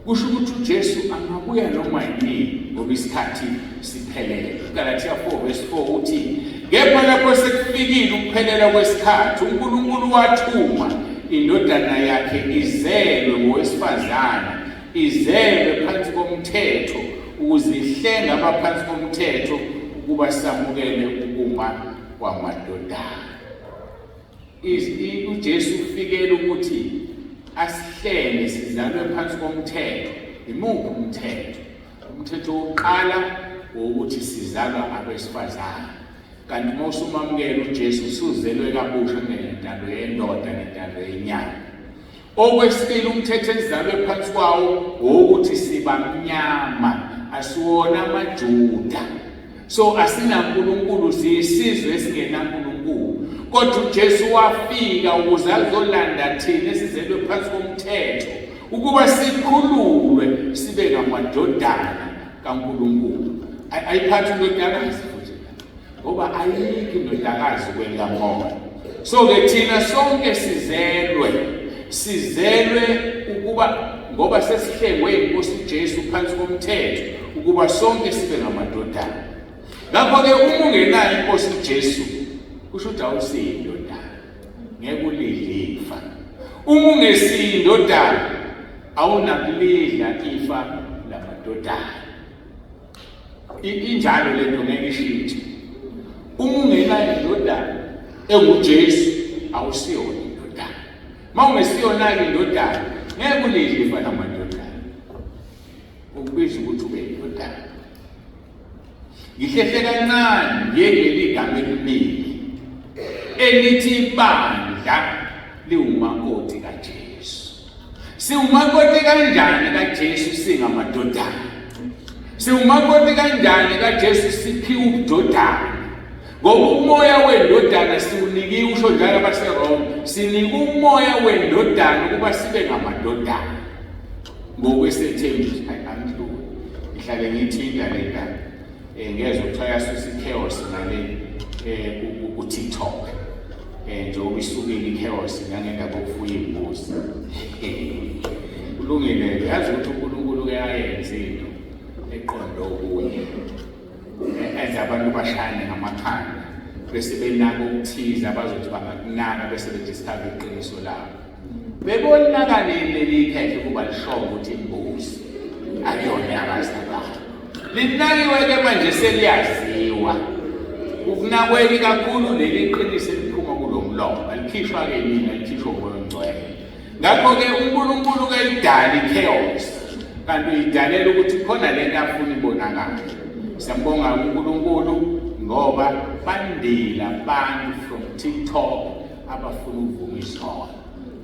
Kusho ukuthi uJesu angabuya noma yini ngoba isikhathi siphelele. Galatia 4 verse 4 uthi, kepha lapho sekufikile ukuphelela kwesikhathi, uNkulunkulu wathuma indodana yakhe izelwe ngowesifazane, izelwe phansi komthetho, ukuze ihlenge abaphansi komthetho ukuba samukele ukuma kwamadodana. UJesu ufikela ukuthi asihlenge sizalwe phansi komthetho. Imuphi umthetho? Umthetho wokuqala wokuthi sizalwa abesifazane, kanti uma usumamukela uJesu usuzelwe kabusha ngendalo yendoda nendalo yenyama. Okwesibili, umthetho esizalwe phansi kwawo wokuthi sibamnyama, asiwona amaJuda, so asinaNkulunkulu, siyisizwe esingenaNkulunkulu. Kodwa uJesu wafika ukuze azolanda thina esizelwe phansi komthetho ukuba sikhululwe sibe ngamadodana kaNkulunkulu. Ayiphathi indodakazi futhi, ngoba ayikho indodakazi kwelikamoya. So-ke thina sonke sizelwe ukuba, ngoba sesihlengwe inkosi uJesu phansi komthetho, ukuba sonke sibe ngamadodana. Ngakho-ke uma ungenayo inkosi uJesu, kusho ukuthi awusiyo indodana, ngeke ulidle ifa. Uma ungesiyo indodana, awunakulidla ifa lamadodana. Injalo lento, ngeke ishintshe. Uma ungenayo indodana enguJesu, awusiyona indodana. Uma ungesiyona-ke indodana, ngeke ulidle ifa lamadodana. Ukubiza ukuthi ube indodana. Ngihlehle kancane ngiye kuleli gama eliningi elithi ibandla liwumakoti kaJesu. Siwumakoti kanjani kaJesu singamadodana? Siwumakoti kanjani kaJesu siphiwe ubudodana? Ngoba umoya wendodana siwunikiwe, usho njalo abaseRoma, sinika umoya wendodana ukuba sibe ngamadodana ngokwesethembiso. Hayi, angidluli, ngihlale ngiyithinta le ndaba. Ngezwe kuthiwa yasusa i-chaos ngale ku-TikTok. Njengoba isukile i-chaos ngangendaba yokufuya iy'mbuzi. Kulungile, yazi ukuthi uNkulunkulu uke ayenze into eqonde okunye, enze abantu bashayane ngamakhanda bese benaka okuthize abazothi bangakunaka bese bediscover iqiniso labo. Bebonaka nini leli khehle ukuba lisho ukuthi imbuzi akuyona yabazalwane? Linakiwe-ke manje, seliyaziwa. Ukunakweni kakhulu leli qiniso eliphuma kulo mlomo, alikhishwa-ke nina, likhishwa uMoya oNgcwele. Ngakho-ke uNkulunkulu kayidali i-chaos. Kanti uyidalela ukuthi khona lento afuna ibonakale. Siyambonga uNkulunkulu ngoba bandile abantu from TikTok abafuna ukuvuma isono.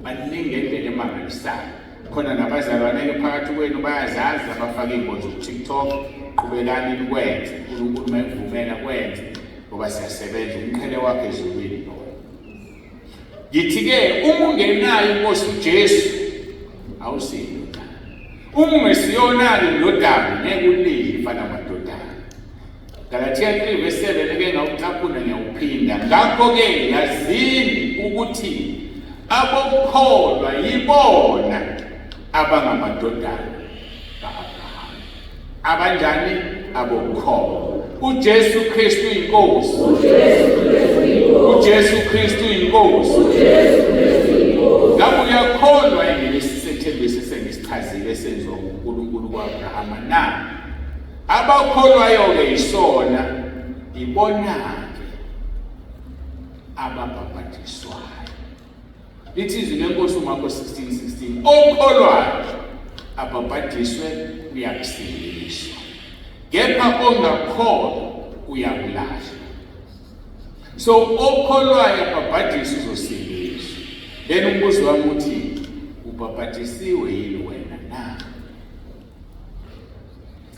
Baningi ngendlela emangalisayo. Khona nabazalwane-ke phakathi kwenu bayazazi abafaka iy'nkonzo ku-TikTok. Qhubekani nikwenze, uNkulunkulu uma ekuvumela kwenze ngoba siyasebenza umqhele wakhe ezulwini loyo. Ngithi-ke uma ungenayo inkosi uJesu awusiyindodana. Uma ungesiyona-ke indodana ngeke ulidle ifa lamadodana. Galathiya 3 verse 7 eke ngawucaphuna ngiyawuphinda. Ngakho-ke yazini ukuthi abokholwa yibona abangamadodana ka-Abrahama. Abanjani? Abokholwa. UJesu Kristu inkosi. UJesu Kristu inkosi. UJesu Kristu inkosi. UJesu Kristu inkosi. Ngabe uyakholwa yini lesi sethembiso esengisichazile esenziwa nguNkulunkulu kuAbrahama na? Abakholwayo-ke yisona ibona-ke ababhabhadiswayo. Lithi izwi lenkosi uMarko 16:16 okholwayo abhabhadiswe uyakusindiswa, kepha ongakholwa uyakulahlwa. So okholwayo abhabhadiswe uzosindiswa. Then umbuzo wami uthi ubhabhadisiwe yini wena na?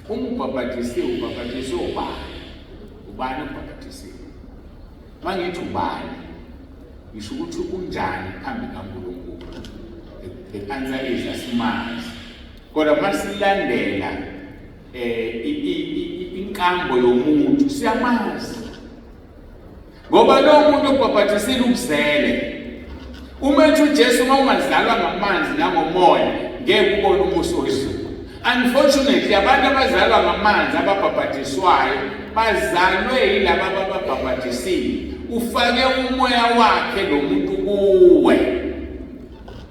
Uma ubhabhadisiwe ubhabhadiswe ubani? Ubani ubhabhadisiwe? Uma ngithi ubani ngisho ukuthi unjani phambi kaNkulunkulu. The answer is asimazi. Kodwa uma silandela eh inkambo yomuntu siyamazi. Ngoba lo muntu obhabhathisile ukuzele. Uma ethi uJesu uma ungazalwa ngamanzi nangomoya ngeke ubone umuso wezulu. Unfortunately abantu abazalwa ngamanzi ababhabhadiswayo bazalwe yilaba abababhabhadisile. Ufake umoya wakhe lo muntu kuwe.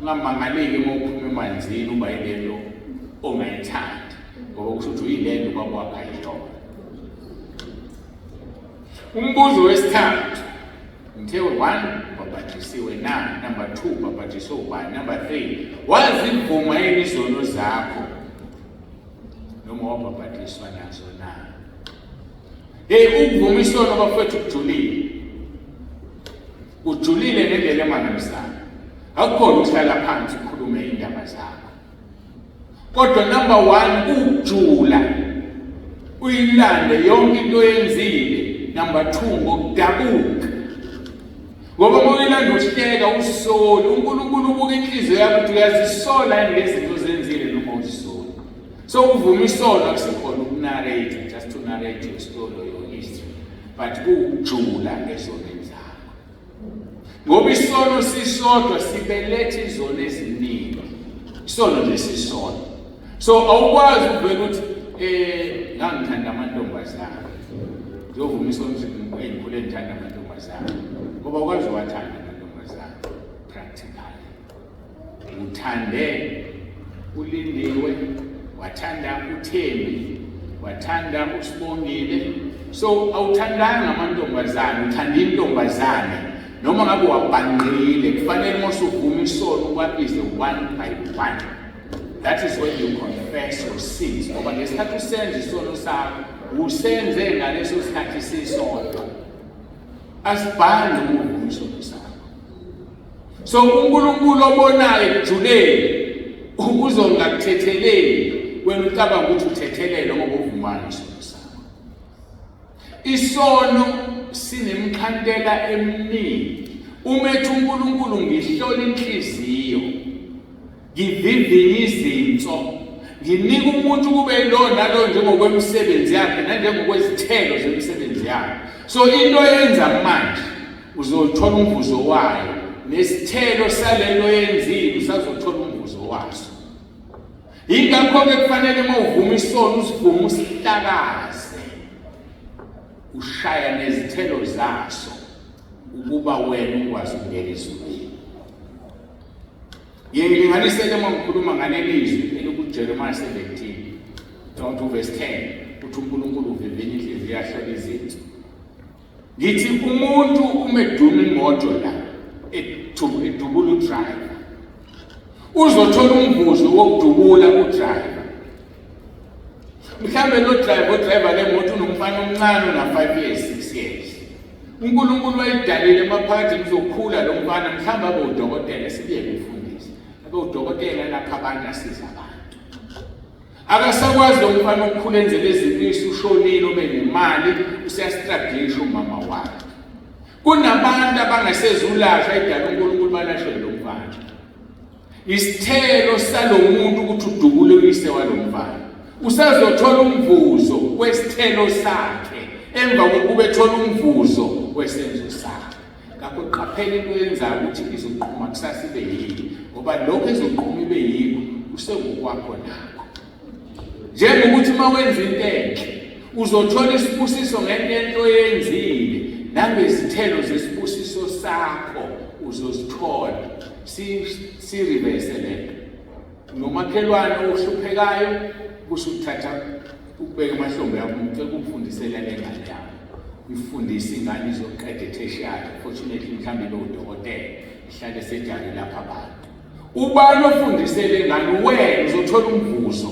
Ungamangaleki uma uphuma emanzini uba yilento ongayithandi ngoba kusho ukuthi uyilento ubaba wakhe ayiyona. Umbuzo wesithathu ngithe one ubhabhadisiwe na number 2 ubhabhadiswe ubani number 3 wazivuma yini izono zakho noma wabhabhadiswa nazo na hey ukuvuma isono bafethu kujulile ujulile ngendlela emangalisayo akukhona ukuhlala phansi ukhulume indaba zakho Kodwa number 1 ukujula uyilande yonke into oyenzile. Number 2 ngokudabuka. Ngoba uma uyilanda uhleka usoli uNkulunkulu ubuka inhliziyo yakho ukuthi uyazisola yini ngezinto ozenzile noma uzisola. So ukuvuma isono akusikhona ukunarrate just to narrate your story or your history but kuwukujula ezonweni zakho. Ngoba isono sisodwa sibeletha izono eziningi. Isono nje sisodwa. So awukwazi ukuvela ukuthi eh ngangithanda amantombazane. Ngiyovuma isono ukuthi ngikhule ngithanda amantombazane. Ngoba ukwazi uwathanda amantombazane practically. Uthande uLindiwe, wathanda uThembi, wathanda uSibongile. So awuthandanga amantombazane, uthanda intombazane. Noma ngabe wabhanqile, kufanele uma usuvuma isono ubabize one by one. That is when you confess your sins. Ngoba ngesikhathi usenza isono sakho, usenze ngaleso sikhathi sisodwa. Asibhanqi uma uvuma isono sakho. So uNkulunkulu obonayo ekujuleni uzongakuthetheleli wena ucabanga ukuthi uthethelele ngoba uvumani isono sakho. Isono sinemxhantela eminingi. Uma ethi uNkulunkulu ngihlola inhliziyo ngivivinye izinso nginika umuntu kube lo nalo njengokwemisebenzi yakhe nanjengokwezithelo zemisebenzi yakhe so into yenza manje uzothola umvuzo wayo nesithelo salento yenzile usazothola umvuzo waso yingakho-ke kufanele uma uvuma isono usivume usihlakaze ushaya nezithelo zaso ukuba wena ukwazi ukungena ezulwini Ngilinganisele uma ngikhuluma ngaleli zwi elikuJeremiya 17 down to verse 10 uthi uNkulunkulu uvivinya inhliziyo yahlola izinto. Ngithi umuntu uma eduma imoto la edubula udriver uzothola umvuzo wokudubula udriver. Mhlambe lo driver odriver le moto unomfana omncane ona 5 years, 6 years. UNkulunkulu wayidalile emaphakathi uzokhula lo mfana mhlawumbe abe udokotela sibuye ngifundise. Abe udokotela lapha abantu asiza abantu. Akasakwazi lo mfana ukukhula enzele izinto ushonile ube nemali useyastruglisha umama wakhe. Kunabantu abangasezulashwa idala uNkulunkulu balashwe lo mfana. Isithelo salomuntu ukuthi udubule uyise walomfana. Usazothola umvuzo wesithelo sakhe emva kokuba ethola umvuzo wesenzo sakhe. Ngakho qaphela into oyenzayo ukuthi izoqhuma kusasa ibe yini, ngoba lokho ezoqhuma ibe yikho kusengokwakho nakho. Njengokuthi uma wenza into enhle uzothola isibusiso ngento enhle oyenzile nangezithelo zesibusiso sakho uzozithola. Si reverse lento. Nomakhelwane ohluphekayo kusukuthatha ukubeka emahlombe yakho ngicela ukufundisela le ngane yakho. Uyifundise ingane izoqeda e-tertiary, fortunately mhlawumbe ibe udokotela, ihlale sejali lapha abantu. Ubani ofundise le ngane? Wena uzothola umvuzo.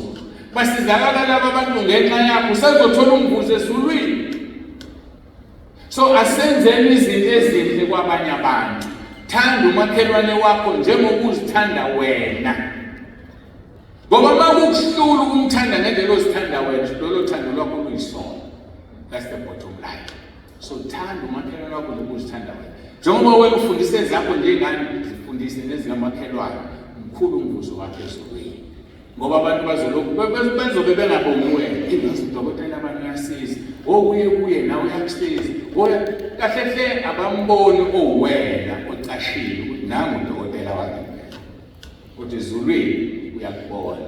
Basizakala laba abantu ngenxa yakho, usazothola umvuzo ezulwini. So asenzeni izinto ezinhle kwabanye abantu. Thanda umakhelwane wakho njengokuzithanda wena. Ngoba uma kukuhlula ukumthanda ngendlela ozithanda wena, lolo thando lwakho luyisono. That's the bottom line. So thanda umakhelwane wakho nokuzithanda wena. Njengoba wena ufundisa ezakho njengani, zifundise nezikamakhelwane. Mkhulu umvuzo wakhe ezulwini. Ngoba abantu bazolokhu bazobe bengabongi wena. Ingazi udokotela abantu uyasiza. Okuye kuye nawe uyakusiza. Oya kahle hle abamboni owena ocashile ukuthi nangu udokotela wakhe. Kodwa ezulwini uyakubona.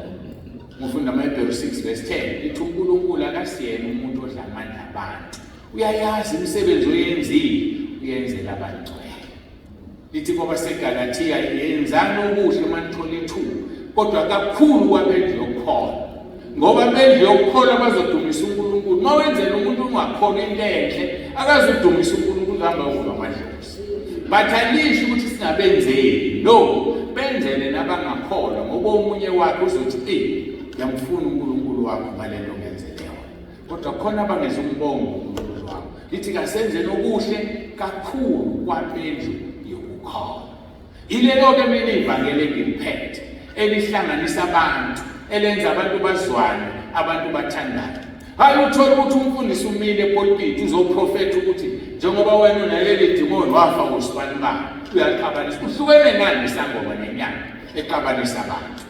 Ngifunda amaHebheru 6 verse 10 ithi uNkulunkulu akasiyena umuntu odla amandla abantu. Uyayazi imisebenzi oyenzile, uyenzela abangcwele. Lithi kwabaseGalathiya yenzani okuhle uma nithola ithuba, kodwa kakhulu kwabendlu yokukholwa. Ngoba abendlu yokukholwa bazodumisa uNkulunkulu. Uma wenzela umuntu ungakholwa into enhle, akazudumisa uNkulunkulu uhamba uvuka amadlozi. But alisho ukuthi singabenzeli. No, benzele nabangakholwa ngoba omunye wakhe uzothi, "Eh, ngiyamfuna uNkulunkulu wakho ngalento ongenzele yona." Kodwa khona abangeza umbongo uNkulunkulu wakho. Lithi kasenzeni okuhle kakhulu kwabendlu yokukholwa. Ilelo-ke mina ivangeli engiliphethe elihlanganisa abantu, elenza abantu bazwane, abantu bathandane. Hayi uthole ukuthi umfundisi umile epulpit uzoprofetha ukuthi njengoba wena unaleli dimoni wafa ngosibani bani, uyaxabanisa. Uhlukene ngani isangoma nenyanga exabanisa abantu?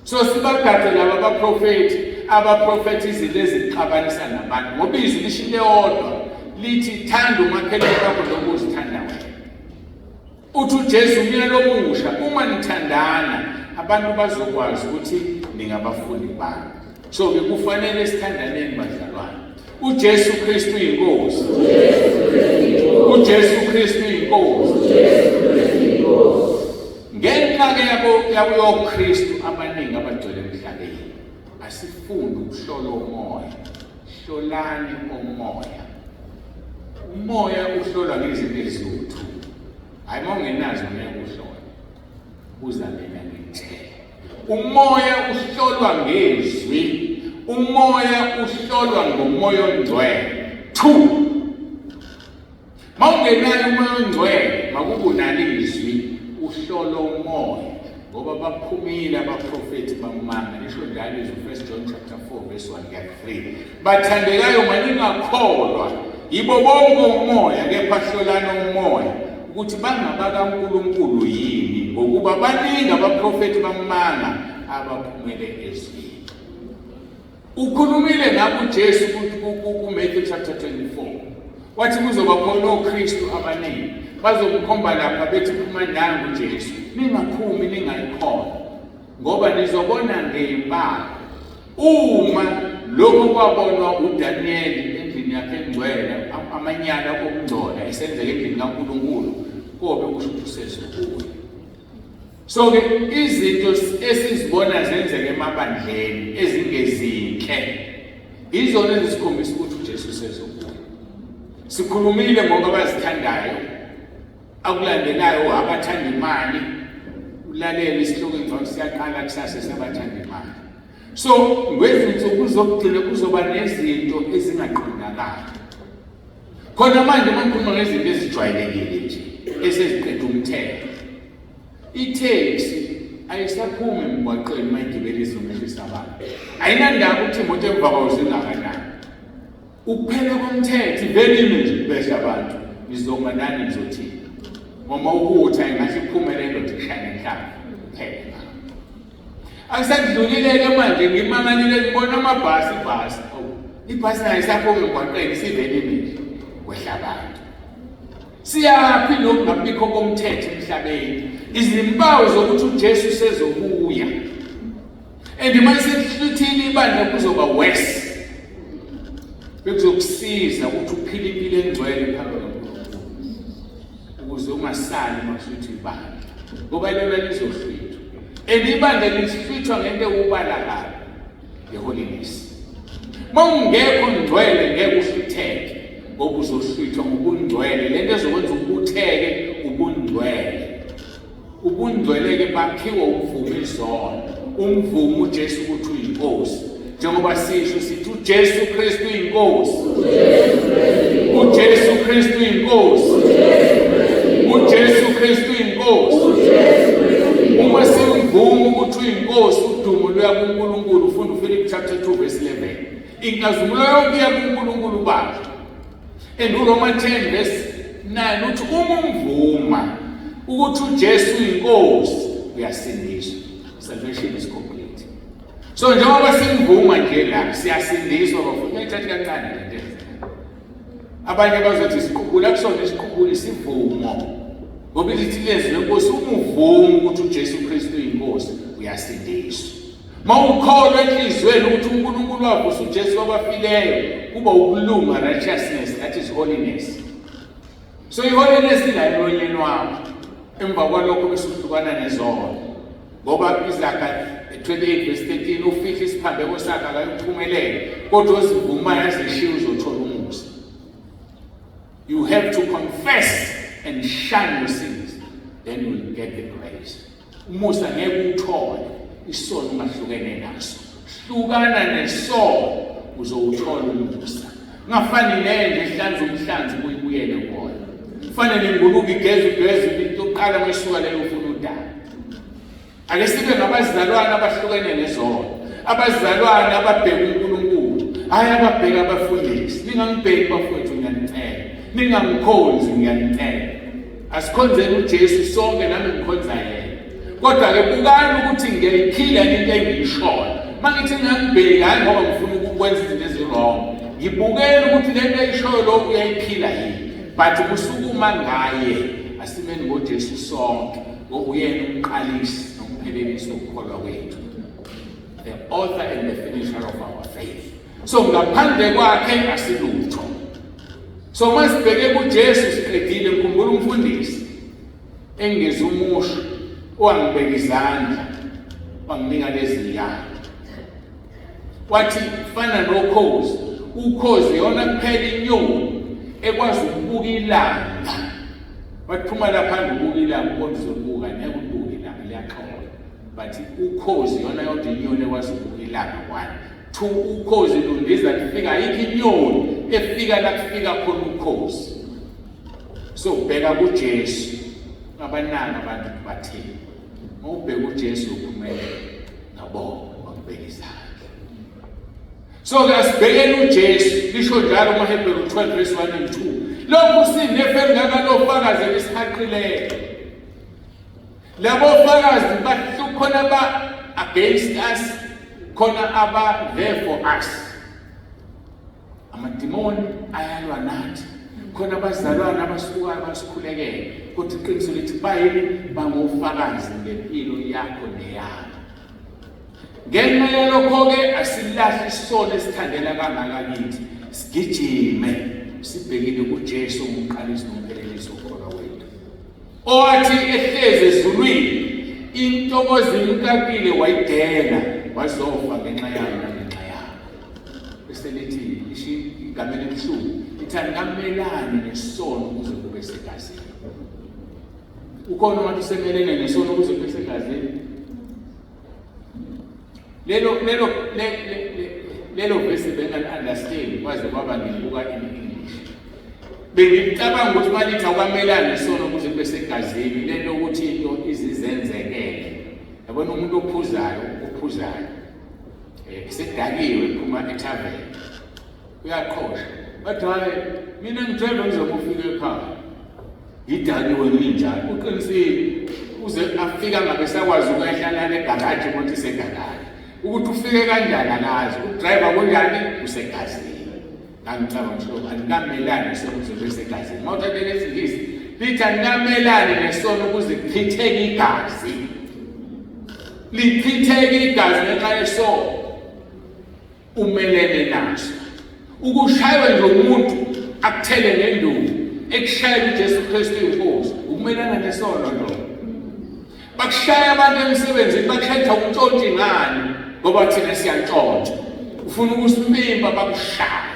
So sibagade laba abaprofethi abaprofethi izinto ezixabanisa nabantu, ngoba izwi lisho into eyodwa lithi thanda umakhelwane wakho njengoba uzithanda wena. Uthi uJesu umyalo omusha, uma nithandana abantu bazokwazi ukuthi ningabafundi bami. So ke kufanele sithandaneni bazalwane. uJesu Kristu uyinkosi. uJesu Kristu uyinkosi. Ngenxa ke yabo yakuyoKristu abaningi abagcwele emhlabeni. Asifunde ukuhlola umoya. Hlolani umoya. Umoya uhlolwa ngezinto eziwu-2. Hayi uma ungenazo ngeke uhlole. Buza mina ngikutshele. Umoya uhlolwa ngezwi. Umoya uhlolwa ngomoya ongcwele. 2. Mawungenayo umoya ongcwele, makube izwi, uhlola umoya. Ngoba baphumile abaprofethi bamanga. Lisho njalo izwi 1 John chapter 4 verse 1 kuya 3. Bathandekayo maningakholwa yibo bonke umoya, kepha hlolani umoya ukuthi bangabakaNkulunkulu yini, ngokuba baningi abaprofethi bamanga abaphumele ezweni. Ukhulumile ngakho uJesu ku-Matthew chapter 24. Wathi kuzoba khona oKristu abaningi bazomkhomba lapha bethi phuma nangu uJesu, ningaphumi ningayikholwa, ngoba nizobona ngeyimpala. Uma lokho kwabonwa uDaniyeli endlini yakhe engcwele, amanyala okungcola esenzeka endlini kaNkulunkulu, kobe kusho ukuthi usezobuya. So ke izinto esizibona zenzeka emabandleni ezingezinhle izona ezisikhombisa ukuthi uJesu usezobuya. Sikhulumile ngoba abazithandayo, akulandelayo abathanda imali. Ulalele isihloko engcono siyaqala kusasa sabathanda imali. So ngezinsuku zokugcina kuzoba nezinto ezingaqondakali. Khona manje uma ngikhuluma ngezinto ezijwayelekile nje eseziqeda umthetho, itheksi ayisaphumi emgwaqeni uma igibela izomehlisa abantu. Ayinandaba ukuthi imoto emva kwayo zingakanani. Ukuphela komthetho ivele ime nje kubehla abantu. Ngizoma nani ngizothini? Uma uhutha ingahle iphume le ndoda ishaye ngenhlamvu kuphela. Akusekudlulile-ke manje ngimangalile ngibona amabhasi ibhasi. Ibhasi nayo isaphuma emgwaqeni isivele imile kwehla abantu. Siyaphi nokungabikho komthetho emhlabeni? Izimpawu zokuthi uJesu sezobuya. And uma sekuhlwithile ibandla kuzoba worse. Bekuzokusiza ukuthi uphile impilo engcwele phambi kaNkulunkulu. Ukuze ungasali uma kuhlwithwa ibandla. Ngoba lona lizohlwithwa. And ibandla lihlwithwa ngento ewubala kabi. Ngeholiness. Uma ungekho ngcwele ngeke uhlwitheke ngoba uzohlwithwa ngobungcwele. Lento ezokwenza ubutheke ubungcwele. Ubungcwele-ke bakhiwa ukuvuma izono, umvume uJesu ukuthi uyinkosi. Njengoba sisho sithi uJesu Kristu uyinkosi. UJesu Kristu uyinkosi. UJesu Kristu uyinkosi. Uma simvuma ukuthi uyinkosi, udumo luya kuNkulunkulu. Ufunda uFilipi chapter 2 verse 11. Inkazimulo yonke iya kuNkulunkulu Baba. And uRoma 10 verse 9 uthi uma umvuma ukuthi uJesu uyinkosi uyasindiswa. Salvation is complete. So njengoba simvuma nje la siyasindiswa bafuna uyithatha kancane le nto. Abanye bazothi isiqubula kusona isiqubula isivumo. Ngoba lithi lezwi lenkosi uma uvuma ukuthi uJesu Kristu uyinkosi uyasindiswa. Mawukholwa enhliziyweni ukuthi uNkulunkulu wavusa uJesu kwabafileyo, kuba ukulunga, righteousness, that is holiness. So i-holiness ila emlonyeni wakho. Emva kwalokho bese uhlukana nezono. Ngoba iZaga 28 verse 13 ufihla isiphambeko sakhe akayuphumelela, kodwa ozivumayo azishiye uzothola umusa. You have to confess and shun your sins, then you will get the grace. Umusa ngeke uwuthole isono ungahlukene naso. Hlukana nesono uzowuthola umusa. Ungafani nenje ehlanza umhlanzi kuyibuyele kuwona. Kufanele ingulube igeze ugeze into yokuqala uma leyo ufuna udaba. Ake sibe ngabazalwane abahlukene nezono. Abazalwane ababheka uNkulunkulu, hhayi ababheka abafundisi. Ningangibheki bafowethu ngiyanicela. Ningangikhonzi ngiyanicela. Asikhonzeni uJesu sonke nami ngikhonza yena. Kodwa ke bukani ukuthi ngiyayiphila into engiyishoyo. Uma ngithi ngangibheki hhayi ngoba ngifuna ukwenza izinto ezi-wrong. Ngibukela ukuthi le nto ayishoyo lokhu uyayiphila yini. But kusukuma ngaye asimeni ngoJesu sonke ngoba uyena umqalisi nomphelelisi wokukholwa kwethu. The author and the finisher of our faith. So ngaphandle kwakhe asilutho. So uma sibheke kuJesu siqedile ngikhumbula umfundisi engeza umusho owangibeka izandla wanginika lezi yalo. Wathi fana nokhozi, ukhozi yona kuphela inyoni ekwazi ukubuka ilanga. Wathi phuma lapha ubuka ilanga ubona uzobuka ngeke ubuke ilanga liyaxola. But ukhozi yona yodwa inyoni ekwazi ukubuka ilanga one. Two, ukhozi lundiza lufika ayikho inyoni efika la kufika khona ukhozi. So bheka kuJesu abananga abantu bathini. Uma ubheka uJesu uphumelela ngabonga wakubeka izandla. So ke asibhekeni uJesu lisho njalo kumaHebheru 12 verse 1 and 2. Lokhu sinefa elingaka lofakazi elisihaqileyo. Labo fakazi khona ba against us khona aba there for us. Amadimoni ayalwa nathi. Khona abazalwane abasukayo basikhulekele. Kodwa iqiniso lithi bayini bangofakazi ngempilo yakho neyami. Ngenxa yalokho-ke asilahli isono esithandela kangaka kithi, sigijime sibhekile kuJesu ongumqalisi nomphelelisi wokukholwa kwethu. Owathi ehlezi ezulwini intokozo imkakile wayidela wazofa ngenxa yayo nangenxa yakho. Bese lithi lisho igama elibuhlungu lithi anikamelani nesono kuze kube segazini. Ukhona umuntu usemelene nesono kuze kube segazini? Lelo lelo lelo verse bengali-understand kwaze kwaba ngibuka in English. Bengicabanga ukuthi malithi awukamelani nesono ukuze kube segazini lento ukuthi into izizenzekele. Yabona umuntu ophuzayo ophuzayo eh sedakiwe phuma etavern uyaqhosha bathi hayi mina ngithemba ngizokufika ekhaya ngidakiwe nginjalo uqinisile uze afika ngabe sakwazi ukwehla lana egaraji imoto isegaraji ukuthi ufike kanjani akazi udriver kunjani usegazini ngangicabanga ukuthi anikamelani nesono ukuze kube segazini uma uthathe lesingisi lithi anikamelani nesono ukuze kuchitheke igazi lichitheke igazi ngenxa yesono umelene naso ukushaywa nje umuntu akuthele ngenduku ekushayela uJesu Kristu inkosi ukumelana nesono lo bakushaya abantu emsebenzini bakhetha ukuntshontsha ingane ngoba thina siyantshontsha ufuna ukusimimba bakushaya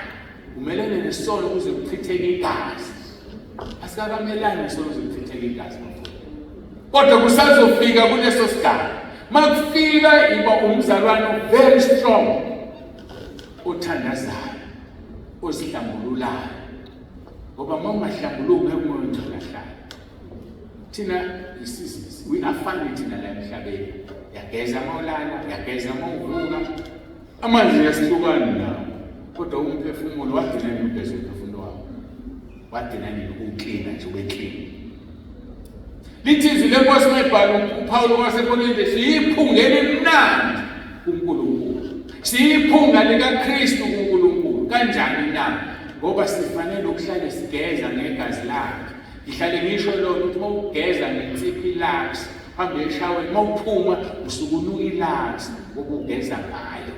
umelene nesono ukuze kuchitheke igazi asikamelani nesono ukuze kuchitheke igazi kodwa kusazofika kuleso sigaba makufika iba umzalwane very strong othandazayo ozihlambululayo ngoba uma ungahlambuluki ngeke umoya ongcwele ahlale thina isizisi we are funny thina la emhlabeni yageza uma ulala yageza uma uvuka amanzi yasihlukani nawo kodwa umphefumulo wagcina nini ugeza umphefumulo wakho wagcina nini ukuklina nje ube clean lithi izwi lenkosi mayibhala uPawulu waseKorinte siyiphunga elimnandi kuNkulunkulu siyiphunga likaKristu kuNkulunkulu kanjani na ngoba sifanele ukuhlale sigeza ngegazi lakhe ngihlale ngisho lona ukuthi uma ugeza ngensipho ilux hambe eshaweni uma uphuma usuke unuka ilux ngoba ugeza ngayo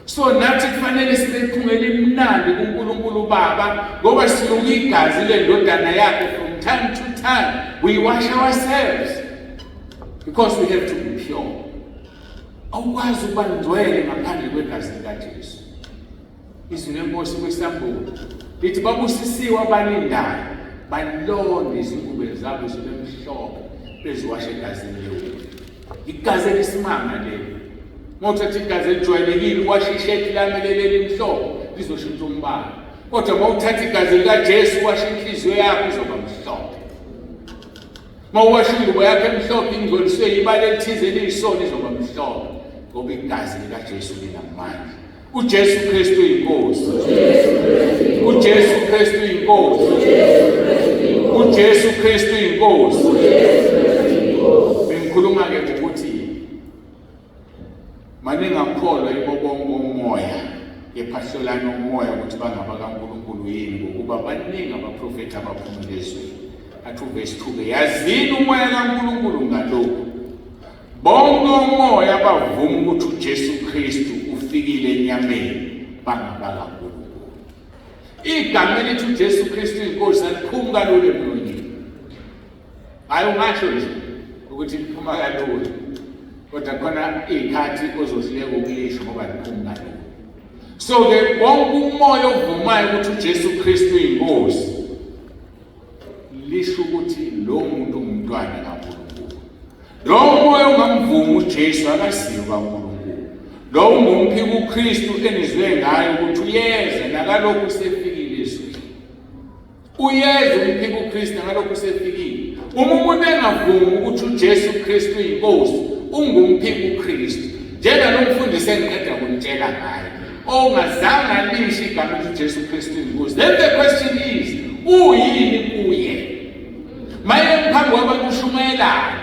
so nathi kufanele sibe iphunga elimnandi kuNkulunkulu uBaba ngoba sinuka igazi lendodana yakhe from time to time we wash ourselves because we have to be pure awukwazi ukuba ngcwele ngaphandle kwegazi likaJesu Izwi lenkosi kwisambulo lithi babusisiwe abanindayo balonde izingubo zabo zibe mhlophe beziwashe egazini lewulu. Igazi elisimanga leli. Uma uthatha igazi elijwayelekile uwashe ishethi lami leli elimhlophe lizoshintsha umbala. Kodwa uma uthatha igazi likaJesu uwashe inhliziyo yakho izoba mhlophe. Uma uwasha ingubo yakho emhlophe ingcoliswe yibala elithize eliyisona izoba mhlophe ngoba igazi likaJesu linamandla. uJesu Kristu inkosi. uJesu Kristu inkosi. uJesu Kristu inkosi. Bengikhuluma ke ngokuthi maningakholwa yibo bonke umoya kepha hlolani umoya ukuthi bangaba kaNkulunkulu yini ngokuba baningi abaprofethi abaphumile ezweni. Athi uvesi 2 ke yazini umoya kaNkulunkulu ngalokhu Bonke omoya bavuma ukuthi uJesu Kristu ufikile enyameni bangabakaNkulunkulu. Igama elithi uJesu Kristu inkosi aliphumi kalula emlonyeni. Hayi ungasho nje ukuthi liphuma kalula. Kodwa khona izikhathi ozohluleka ukulisho ngoba liphumi kalula. So ke wonke umoya ovumayo ukuthi uJesu Kristu inkosi lisho ukuthi lo muntu ungumntwana kaNkulunkulu. Lo moya ongamvumi uJesu akasiyo kaNkulunkulu. Lo ungumphika uKristu enizwe ngayo ukuthi uyeza nakalokhu usefikile ezweni. Uyeza umphika uKristu nakalokhu usefikile. Uma umuntu engavumi ukuthi uJesu Kristu uyinkosi, ungumphika uKristu. Njengalo mfundisi engiqeda kunitshela ngaye. Ongazange alisho igama elithi Jesu Kristu inkosi. Then the question is, uyini kuye? Maye phambi kwabantu ushumayelayo.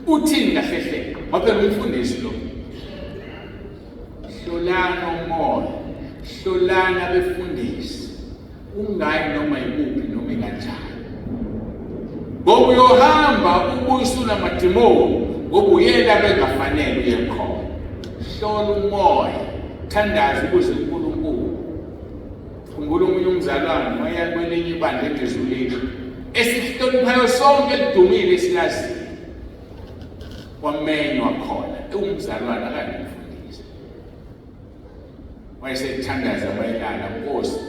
Uthini kahle hle? Ngoba phela umfundisi lo. Hlolana umoya, hlolana abefundisi. Ungayi noma yikuphi noma ikanjani. Ngoba uyohamba ubuyisa unamadimoni ngoba uyela bengafanele uye khona. Hlola umoya, thandaza ukuze uNkulunkulu. Khumbula omunye umzalwane waya kwelinye ibandla engezulile esihloniphayo sonke elidumile esilaziyo. Wamenywa khona ewumzalwane akandimfundisi. Wayesethandaza wayelala, Nkosi,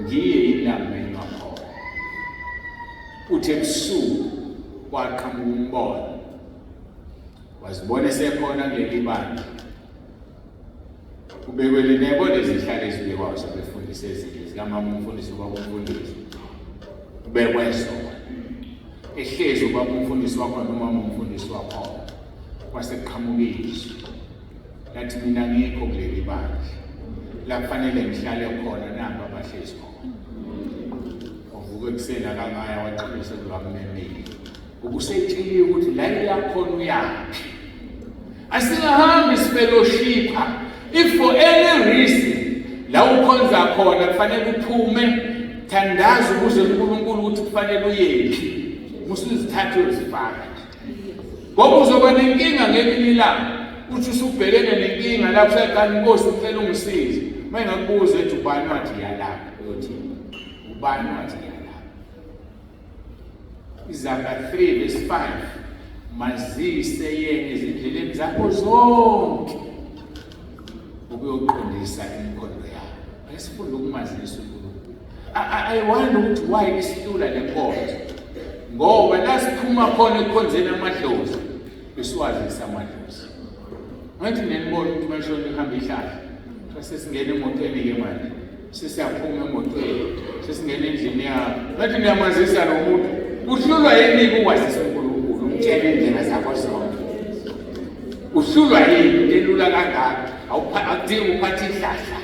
ngiye yini la ngimenywa khona? Uthi ebusuku kwaqhamuka umbono, wazibona esekhona kuleli bandla. Kubekwe linebo lezihlalo ezibekwayo zabefundisi ezinye zikamama umfundisi, ubaba umfundisi, kubekwe zona. Ehlezi ubaba umfundisi wakhona, umama umfundisi wakhona, kwase kuqhamuka izwi lathi, mina ngikho kuleli bandla la kufanele ngihlale khona, namba abahlezi khona. Wavuka ekuseni akangaya, waxolisa kulwamemile ubusetsheliwe ukuthi la iyakhona uyaphi. Asingahambi sifellowshipha if for any reason la ukhonza khona kufanele uphume, thandaza ukuze uNkulunkulu ukuthi kufanele uyephi, musuzithathe uzifaka nje, ngoba uzoba nenkinga ngelinye ilanga uthi usubhekene nenkinga la kusaqala, inkosi ucela ungisize, uma ingakubuza ethi ubani wathi yalapha, uyothi ubani wathi yalapha. Izaga 3 verse 5, mazise yena ezindleleni zakho zonke, ukuyoqondisa imikhondo yakho. Ake sifunde ukumazisa uNkulunkulu. I wonder ukuthi why isihlula le nkonzo, ngoba la siphuma khona ekukhonzeni amadlozi, besiwazisa amadlozi. Ngathi nenibona ukuthi mashona ihamba ihlahla, sesingena emotweni-ke manje, sesiyaphuma emotweni, sesingena endlini yakho, ngathi niyamazisa lo muntu. Uhlulwa yini ukwazisa uNkulunkulu, umtshele indlela zakho zonke? Uhlulwa yini into elula kangaka? Akudingi uphathe ihlahla,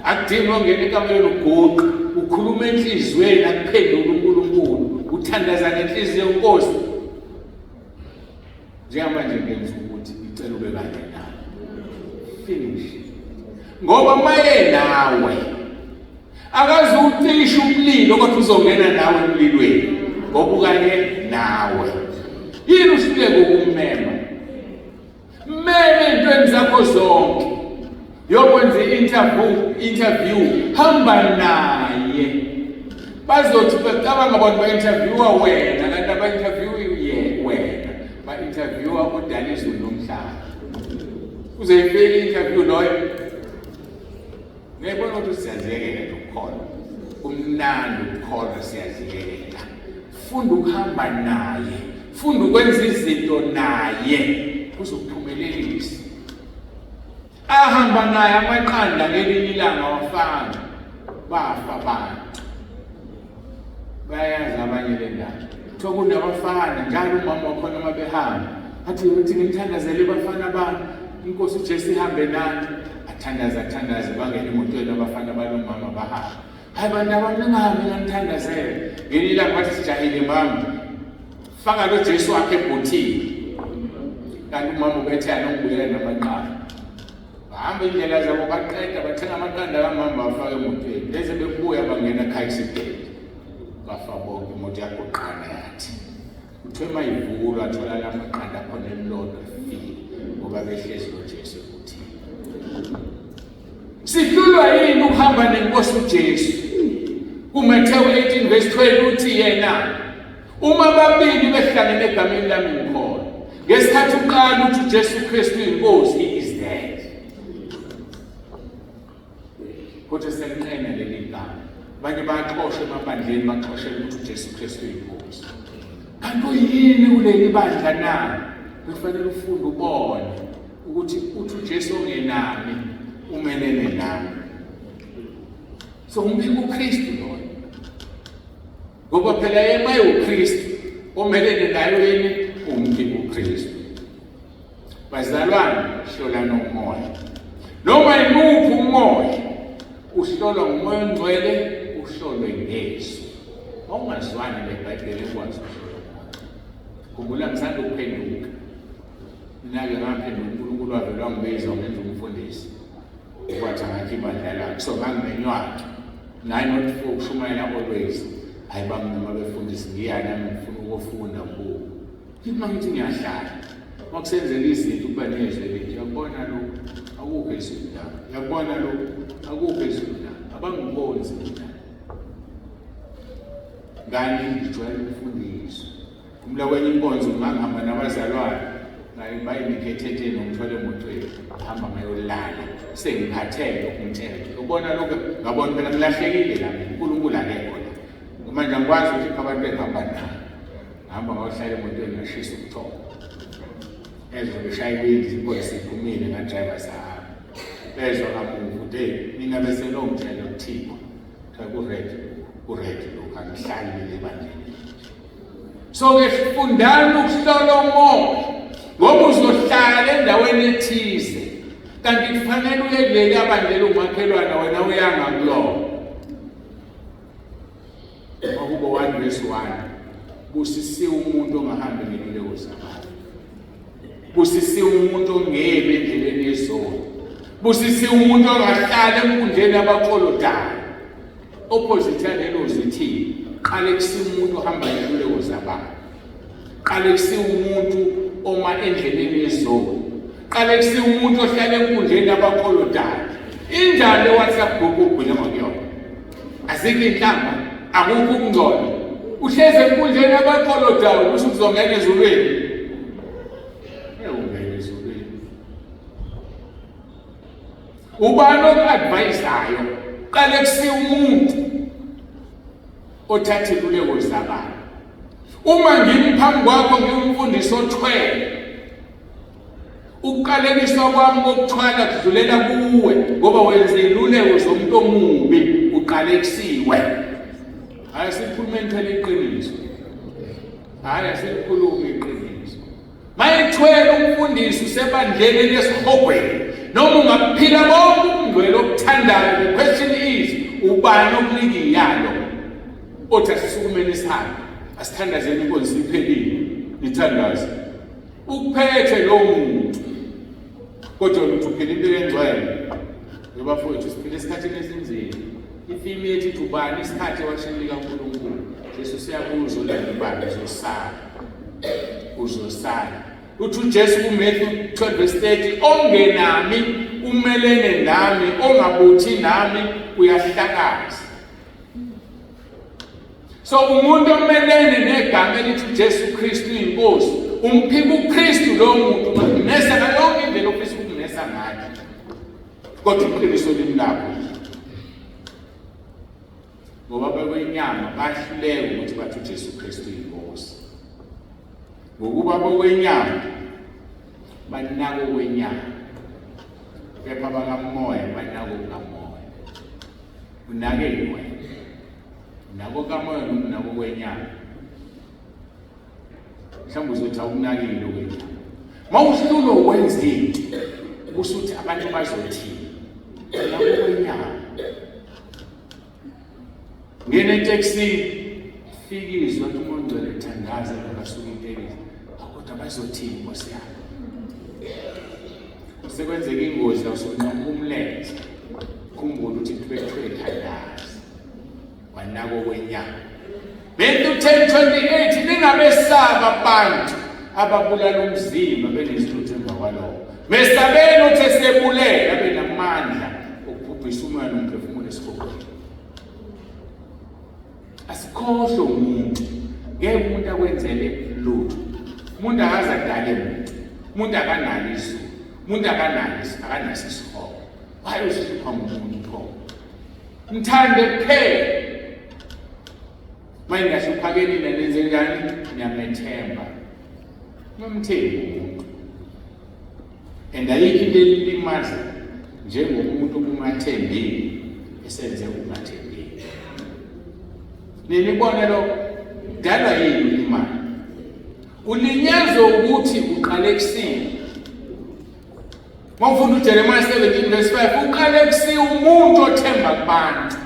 akudingi ongena ekamelweni uguqa, ukhuluma enhliziyweni, akuphendule uNkulunkulu. Uthandaza ngenhliziyo, Nkosi, njengamanje ngenza ukuthi ngicela ube kanye nami, finish. Ngoba maye nawe akazucisha umlilo, kodwa uzongena nawe emlilweni ngoba ukanye nawe. Yini uhluleke ukummema? Mmeme ey'ntweni zakho zonke. Yokwenza i-interview, hamba naye. Bazothi bacabanga abantu ba-interviewa wena, kanti aba-interview wena, ba-interviewa odala izulu nomhlaba. Uzoyifika i-interview loyo. Ngiyayibona ukuthi siyaziyekela nje ukukholwa, kumnandi ukukholwa, siyaziyekela. Funda ukuhamba naye, funda ukwenza izinto naye, kuzokuphumelelisa. Ahamba naye amaqanda, ngelinye ilanga wafana, bafa abantu. Bayayazi abanye le ndaba, kuthiwa kunabafana njalo umama wakhona uma behamba athi, uthi ngimthandazele bafana bami, inkosi uJesu ihambe nani. Athandaze, athandaze, bangena emotweni abafana balomama, bahamba. Hayi bantu abami, ningahambi, nganithandazele. Ngelinye ilanga bathi, sijahile mama, faka lo Jesu wakhe ebhuthini. Kanti umama ubethe anokubuyela namaqanda. Bahamba indlela zabo, baqeda bathenga amaqanda kamama, bafaka emotweni. Bese bebuya, bangena car accident, bafa bonke. Imoto yagoqana, yathi kuthiwe mayivulwa athola la maqanda khona elilodwa efile, ngoba behlezi noJesu ebhuthini. Sihlulwa yini ukuhamba nenkosi uJesu? KuMathewu 18 verse 12 uthi yena, uma babili behlangene egameni lami, ngikhona. Ngesikhathi uqala uthi uJesu Kristu inkosi, he is there. Kodwa selinqena leli gama, abanye bayaxoshwa emabandleni, baxoshela ukuthi uJesu Kristu uyinkosi. Kanti uyini kuleli bandla na? Kufanele ufunde ubone ukuthi uthi uJesu ongenami umelene nami. So umphika uKristu loyo, ngoba phela yena uKristu omelene naye yini umphika uKristu. Bazalwane, hlolani umoya. Noma imuphi umoya uhlolwa ngumoya ongcwele, uhlolwe ngezwi. Awungazwani neBhayibheli, ekwazi ukuhlola umoya. Khumbula, ngisanda ukuphenduka. Mina-ke ngaphenduka, uNkulunkulu wavele wangibiza, wangenza umfundisi, ukwathi angakho ibandla lakhe. So ngangimenywakhe nayi not for ukushumayela always. Hayi, bamnoma befundisi, ngiya nami ngifuna ukufunda kubo. Ngithi uma ngithi ngiyahlala, uma kusenzeka izinto, kuba nezwi elithi, uyakubona lokhu, akukho ezwini lami. Uyakubona lokhu, akukho ezwini lami. Abangikhonzi mina. Ngani ngijwayele ukufundiswa. Kumla kwenye inkonzo ngangihamba nabazalwane, bayinike ethetheni, ngithwele emotweni, hamba ngayolala sengiphathele ukungitshela, ubona lokhu, ngabona phela ngilahlekile la, uNkulunkulu akekho la manje, angikwazi ukuthi abantu engihamba nabo. Ngihamba ngayohlala emotweni, ngashisa ubuthongo, ezwe beshaya iwindi, inkosi iphumile, ngadrayiva sahamba. Bezwa kamuva ukuthi hey, mina bese longitshela kuthiwa kuthiwa ku-red, ku-red lokhu, angihlali mina ebandleni. So-ke fundani ukuhlola umoya, ngoba uzohlala endaweni ethize kanti kufanele uye kuleli bandla umakhelwana wena uyanga kulona. Mahubo 1 verse 1, busisiwe umuntu ongahambi ngeluleko zabantu, busisiwe umuntu ongemi endleleni yezono, busisiwe umuntu ongahlali enkundleni yabakholodayo. Opposite yalelo zithi qalekisiwe umuntu ohamba ngeluleko zabantu, qalekisiwe umuntu oma endleleni yezono, qalekisiwe umuntu ohlala enkundleni yabakholodayo. Injani le WhatsApp group ogwile ngakuyona? Azikho inhlamba, akukho ukungcola, uhlezi enkundleni yabakholodayo, kusho uzongena ezulwini. Ewungena ezulwini ubani oku-advayisayo? Qale kusiya umuntu othatha iluleko zabantu. Uma ngimi phambi kwakho ngiwumfundisi othwele, ukuqalekiswa kwami kokuthwala kudlulela kuwe, ngoba wenza iluleko zomuntu omubi, uqalekisiwe. Hhayi, sikhulume phela iqiniso. Hhayi, asikhulume iqiniso. Mayethwele umfundisi usebandleni eliyesihogweni, noma ungaphila bonke ubungcwele obuthandayo, the question is, ubani okunika iyalo othi asisukumeni sihambe asithandazeni inkonzo iphelile, nithandaze? Ukuphethe lowo muntu, kodwa ukuthi uphila impilo engcwele. Bafowethu, siphila esikhathini esinzima. Itheme yethu ithi ubani isikhathi ewashini likaNkulunkulu. Jesu siyabuza olanda ubani uzosala, uzosala. Uthi uJesu kuMatthew 12 verse 30, ongenami umelene nami, ongabuthi nami uyahlakaza. So umuntu omelene negama elithi uJesu Kristu inkosi, umphika uKristu lowo muntu, ungakumesa ngayo yonke indlela ofisa ukumesa ngayo, kodwa iqiniso limlapho, ngoba bekwenyama bahluleka ukuthi bathi uJesu Kristu inkosi, ngokuba bokwenyama banako kwenyama, kepha bakamoya banako kamoya. Unakeni wena? Unako kamoya noma unako kwenyama? Mhlawumbe uzothi awukunakile okwenyama. Uma uhlulwa ukwenza into, kusuthi abantu bazothini? Unako kwenyama. Ngena etekisini, fika izwi athi uMoya oNgcwele thandaza lokasuka itekisi. Kodwa bazothini, Nkosi yami? Sekwenzeka ingozi la usunqamuka umlenze, khumbula ukuthi kuthiwe thandaza, wanako kwenyama. Matthew 10:28, ningabesaba abantu ababulala umzimba benezilutho emva kwalokho, mesabeni uthi esebulele abe namandla okubhubhisa umoya nomphefumulo esihogweni. Asikhohlwe umuntu, ngeke umuntu akwenzele lutho. Umuntu akaze adale muntu, umuntu akanalo izulu, umuntu akanalo akanaso isihogo. Waye uzihlupha ngumuntu pho? Mthande kuphela. Manje niyahluphake nina, nenze njani? Niyamethemba, nomthembi umuntu. And ayikho into elilimaza njengomuntu okungathembeki esenze ukungathembeki. Ninibone lokho dalwa yini ulimali? Ulinyazwe ukuthi uqalekisiwe. Uma ufunda uJeremiah 17 verse 5, uqalekisiwe umuntu othemba kubantu.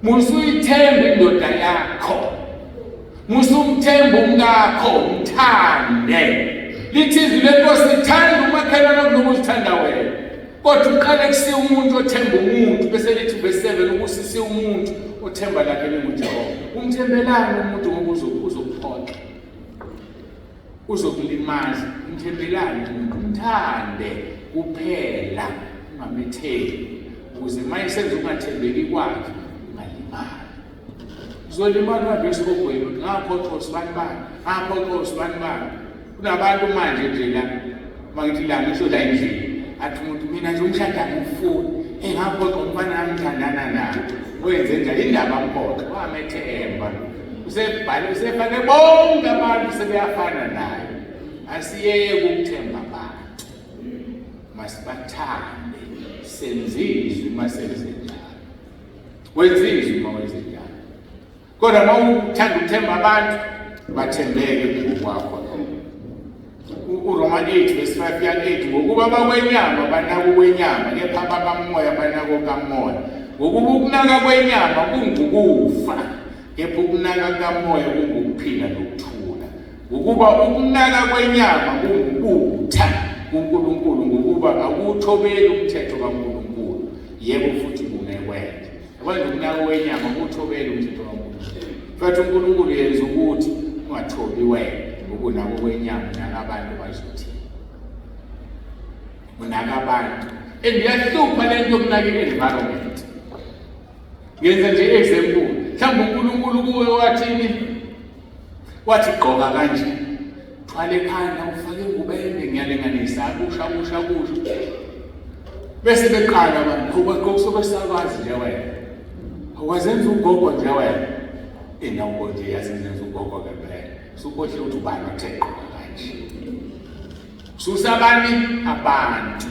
Musuyithemba indoda yakho, musumthemba umkakho, mthande. Lithi izwi lenkosi, thanda umakhelwane kunoba uzithanda wena. Kodwa uqalekisiwe umuntu othemba umuntu, bese lithi verse 7, ubusisiwe umuntu othemba lakhe linguJehova. Umthembelani umuntu ngoba uzokuphoxa, uzokulimaza? Umthembelani umuntu? Umthande kuphela, ungamethembi, ukuze uma esenza ukungathembeki kwakhe ungalimali. Uzolimala uhambe esihogweni, uthi ngaphoxa usibani bani, ngaphoxa usibani bani. Kunabantu manje nje la, uma ngithi la ngisho la endlini, athi umuntu mina nje umshado angifuni, engaphoxa umfana angithandana naye. Wenze njani indaba mphoxa? Wamethemba, usebhale usefake bonke abantu sebeyafana naye. Asiyeke ukuthemba abantu. Masibathande, senzizwe uma senze njalo. Wenzizwe uma wenze njalo. Kodwa uma uthanda ukuthemba abantu, bathembeke ngokwakho lokho. URoma 8 verse 5 ya 8, ngokuba bakwenyama banaka ukwenyama, kepha abakamoya banaka okamoya. Ngokuba ukunaka kwenyama kungukufa, kepha ukunaka kukamoya kungukuphila nokuthula. Ngokuba ukunaka kwenyama kungubutha kuNkulunkulu, ngokuba akuwuthobeli umthetho kaNkulunkulu, yebo futhi kungekwenze. Yabona nje ukunaka kwenyama kuwuthobeli umthetho kaNkulunkulu. Futhi uNkulunkulu yenza ukuthi ungathobi wena, ngokunaka kwenyama unaka abantu bazothini. Unaka abantu. And iyahlupha le nto yokunaka i-environment. Ngenza nje example. Mhlawumbe uNkulunkulu kuwe wathini? Wathi gqoka kanje. Thwala ekhanda ufake ingubo ende, ngiyalinganisa, kusha kusha kusha. Bese beqala abantu, awubagqoka sobe sakwazi nje wena. Awazenza ugogo nje wena. Inawubo nje yazenza ugogo ke phela. Usukhohle ukuthi ubani othe gqoka kanje. Susa abani abantu.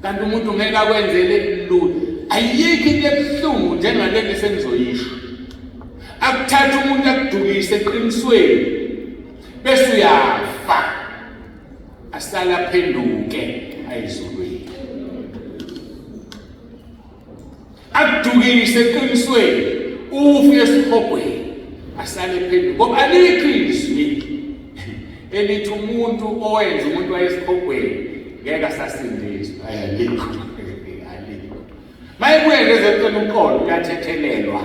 Kanti umuntu ngeke akwenzele lutho. Ayikho into ebuhlungu njengalento esengizoyisho. Akuthatha umuntu akudukise eqinisweni bese uyafa, asale aphenduke ayizulwini. Akudukise eqinisweni, ufe esihogweni, asale phenduke, ngoba alikho izwi elithi umuntu owenza umuntu wayesihogweni ngeke asasindiswa. Alikho, alikho. Mayebuye nje ezocela uxolo, uyathethelelwa,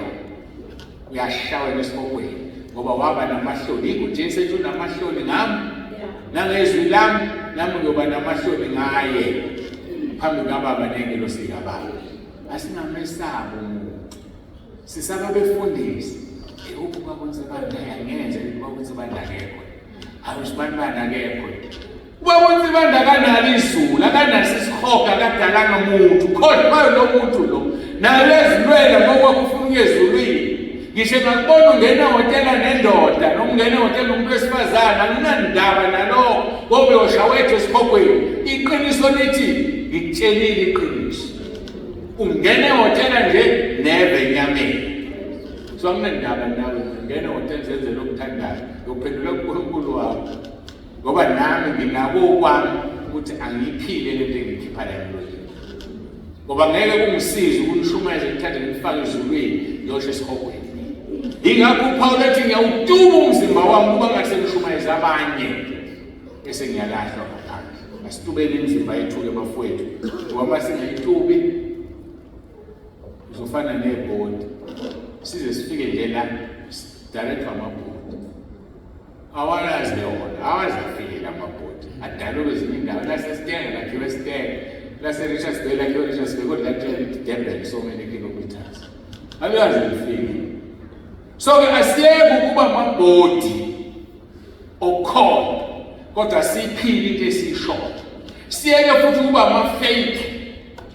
uyashawa esihogweni, ngoba waba namahloni. Yikho uJesu ethi unamahloni ngami nangezwi lami, nami ngiyoba namahloni ngaye phambi kababa nengelosi kababa. Asingamesabi umuntu, sisaba befundisi. Ukuba kwenze bandla angenze, ukuba kwenze bandla akekho, hayi usibani akekho. Ubaba uNsibande akanalo izulu, akanaso isihogo, akadalanga muntu. Khohlwa lo muntu lo. Naye uyazilwela ngokwakho ufuna ukuya ezulwini. Ngisho ngakubona ungena hotela nendoda noma ungena hotela nomuntu wesifazane, anginandaba nalokho, ngoba uyoshawethu esihogweni. Iqiniso lithi ngikutshelile iqiniso. Ungena ehhotela nje neve enyameni. So anginandaba nawe, ungena ehhotela zenzele okuthandayo, uyophendula kuNkulunkulu wakho. Ngoba nami nginako okwami ukuthi angiyiphile lento engiyikhipha la emlonyeni. Ngoba ngeke kungisize ukunishumayeza ngithathe ngifake ezulwini ngiyosho esihogweni. Yingakho uPawulu ethi ngiyawutuba umzimba wami kuba ngathi sengishumayeza abanye bese ngiyalahlwa ngaphandle. Asitubeni imizimba yethu-ke bafowethu, ngoba uma singayitubi uzofana nebhodi, size sifike nje la direct amabhodi awalazi wona, awaze afike la mabhodi adalwe kwezinye indawo. LaseStanger lakhiwe eStanger, lase-Richards Bay lakhiwe Richards Bay, kodwa lakhiwe Durban so many kilometers, alikaze lifike. So-ke asiyeke ukuba amabhodi okukhona, kodwa siyiphile into esiyishoyo. Siyeke futhi ukuba ama-fake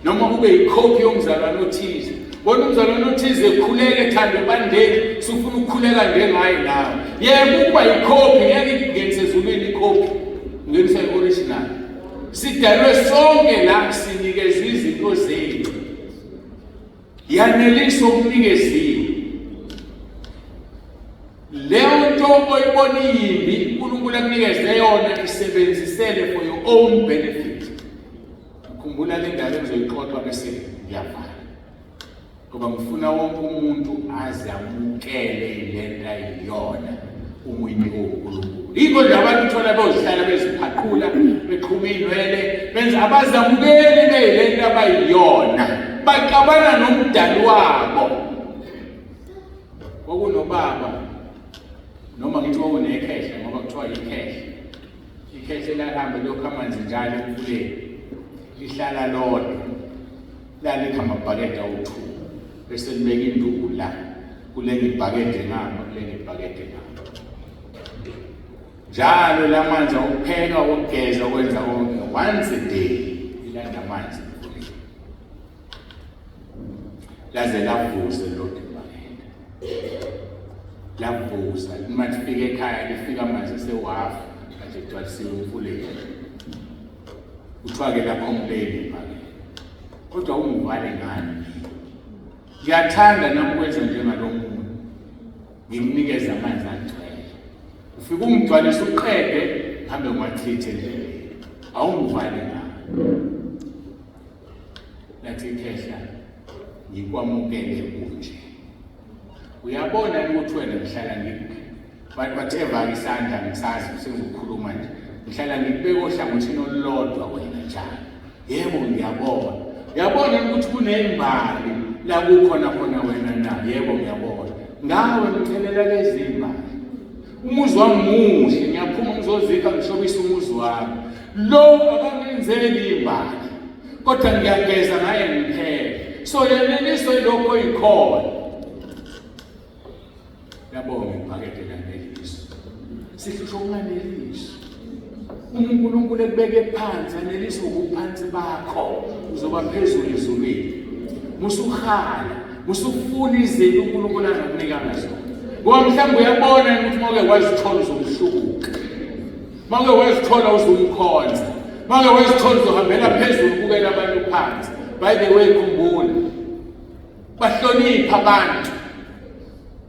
noma kube yikhophi yomzalwane othize. Bona umzalwane othize ekhuleka ethandwe ebandleni, sufuna ukukhuleka njengaye nawe. Yeka ukuba yikhophi, ngeke ikungenise ezulwini ikhophi, ungenisa i-original. Sidalwe sonke la, sinikezwe izinto zethu. Yanelisa okunikeziwe. Leyo nto oyibona iyimbi, uNkulunkulu akunikeze yona, isebenzisele for your own benefit. Khumbula le ndaba engizoyixoxa bese ngiyavala, ngoba ngifuna wonke umuntu aze amukele le nto ayiyona uma uyinikwe uNkulunkulu. Yikho nje abantu uthola beyozihlala beziphaqula, bexhuma iy'nwele, benza, abazamukeli beyile nto abayiyona, baxabana nomdali wabo. Kwakunobaba, noma ngithi kwakunekhehle, ngoba kuthiwa yikhehle. Ikhehle lalihambe lokhu amanzi njalo emfuleni, lihlala lodwa, lalikha amabhakede awu-2, bese libeka induku la kulenye ibhakede ngapha, kulenye ibhakede ngapha. Njalo la manzi awupheka, awugeza, wenza konke once a day, ilanda amanzi emfuleni. Laze lavuza lodwa ibhakede, lavuza. Uma lifika ekhaya, lifika amanzi esewafa kade egcwalisiwe emfuleni. Kuthiwa-ke la-complain ibhakede, kodwa ungivale ngani? Ngiyathanda nami ukwenza njengalo muntu, ngikunikeze amanzi agcwele, ufike ungigcwalise uqede, ngihambe ngiwachithe endleleni, awungivali ngani? Lathi ikhehla, ngikwamukele kunje. Uyabona ukuthi wena ngihlala ngikuphi, whatever isandla ngisazi sengizokhuluma nje, ngihlala ngikubeka ohlangothini olulodwa wena njalo. Yebo, ngiyabona. Uyabona ukuthi kunembali la kukhona khona wena na? Yebo, ngiyabona. Ngawe ngithelela lezi mbali. Umuzi wami muhle, ngiyaphuma ngizozikha ngihlobisa umuzi wami. Lo akangenzeli imbali, kodwa ngiyageza ngaye ngiphele. So yeneliswe lokho oyikhona. Yabonga ibhakede laneliso. Sihlushwa ukunganeliswa. Uma uNkulunkulu ekubeke phansi, aneliswe ubuphansi bakho, uzoba phezulu ezulwini. Musuhala, musufuna izinto uNkulunkulu angakunikanga zona. Ngoba mhlawumbe uyabona ukuthi uma uke wazithola uzomhlubuka. Uma uke wazithola uzumkhonza. Uma uke wazithola uzohambela phezulu ubukela abantu phansi. By the way, khumbula, bahlonipha abantu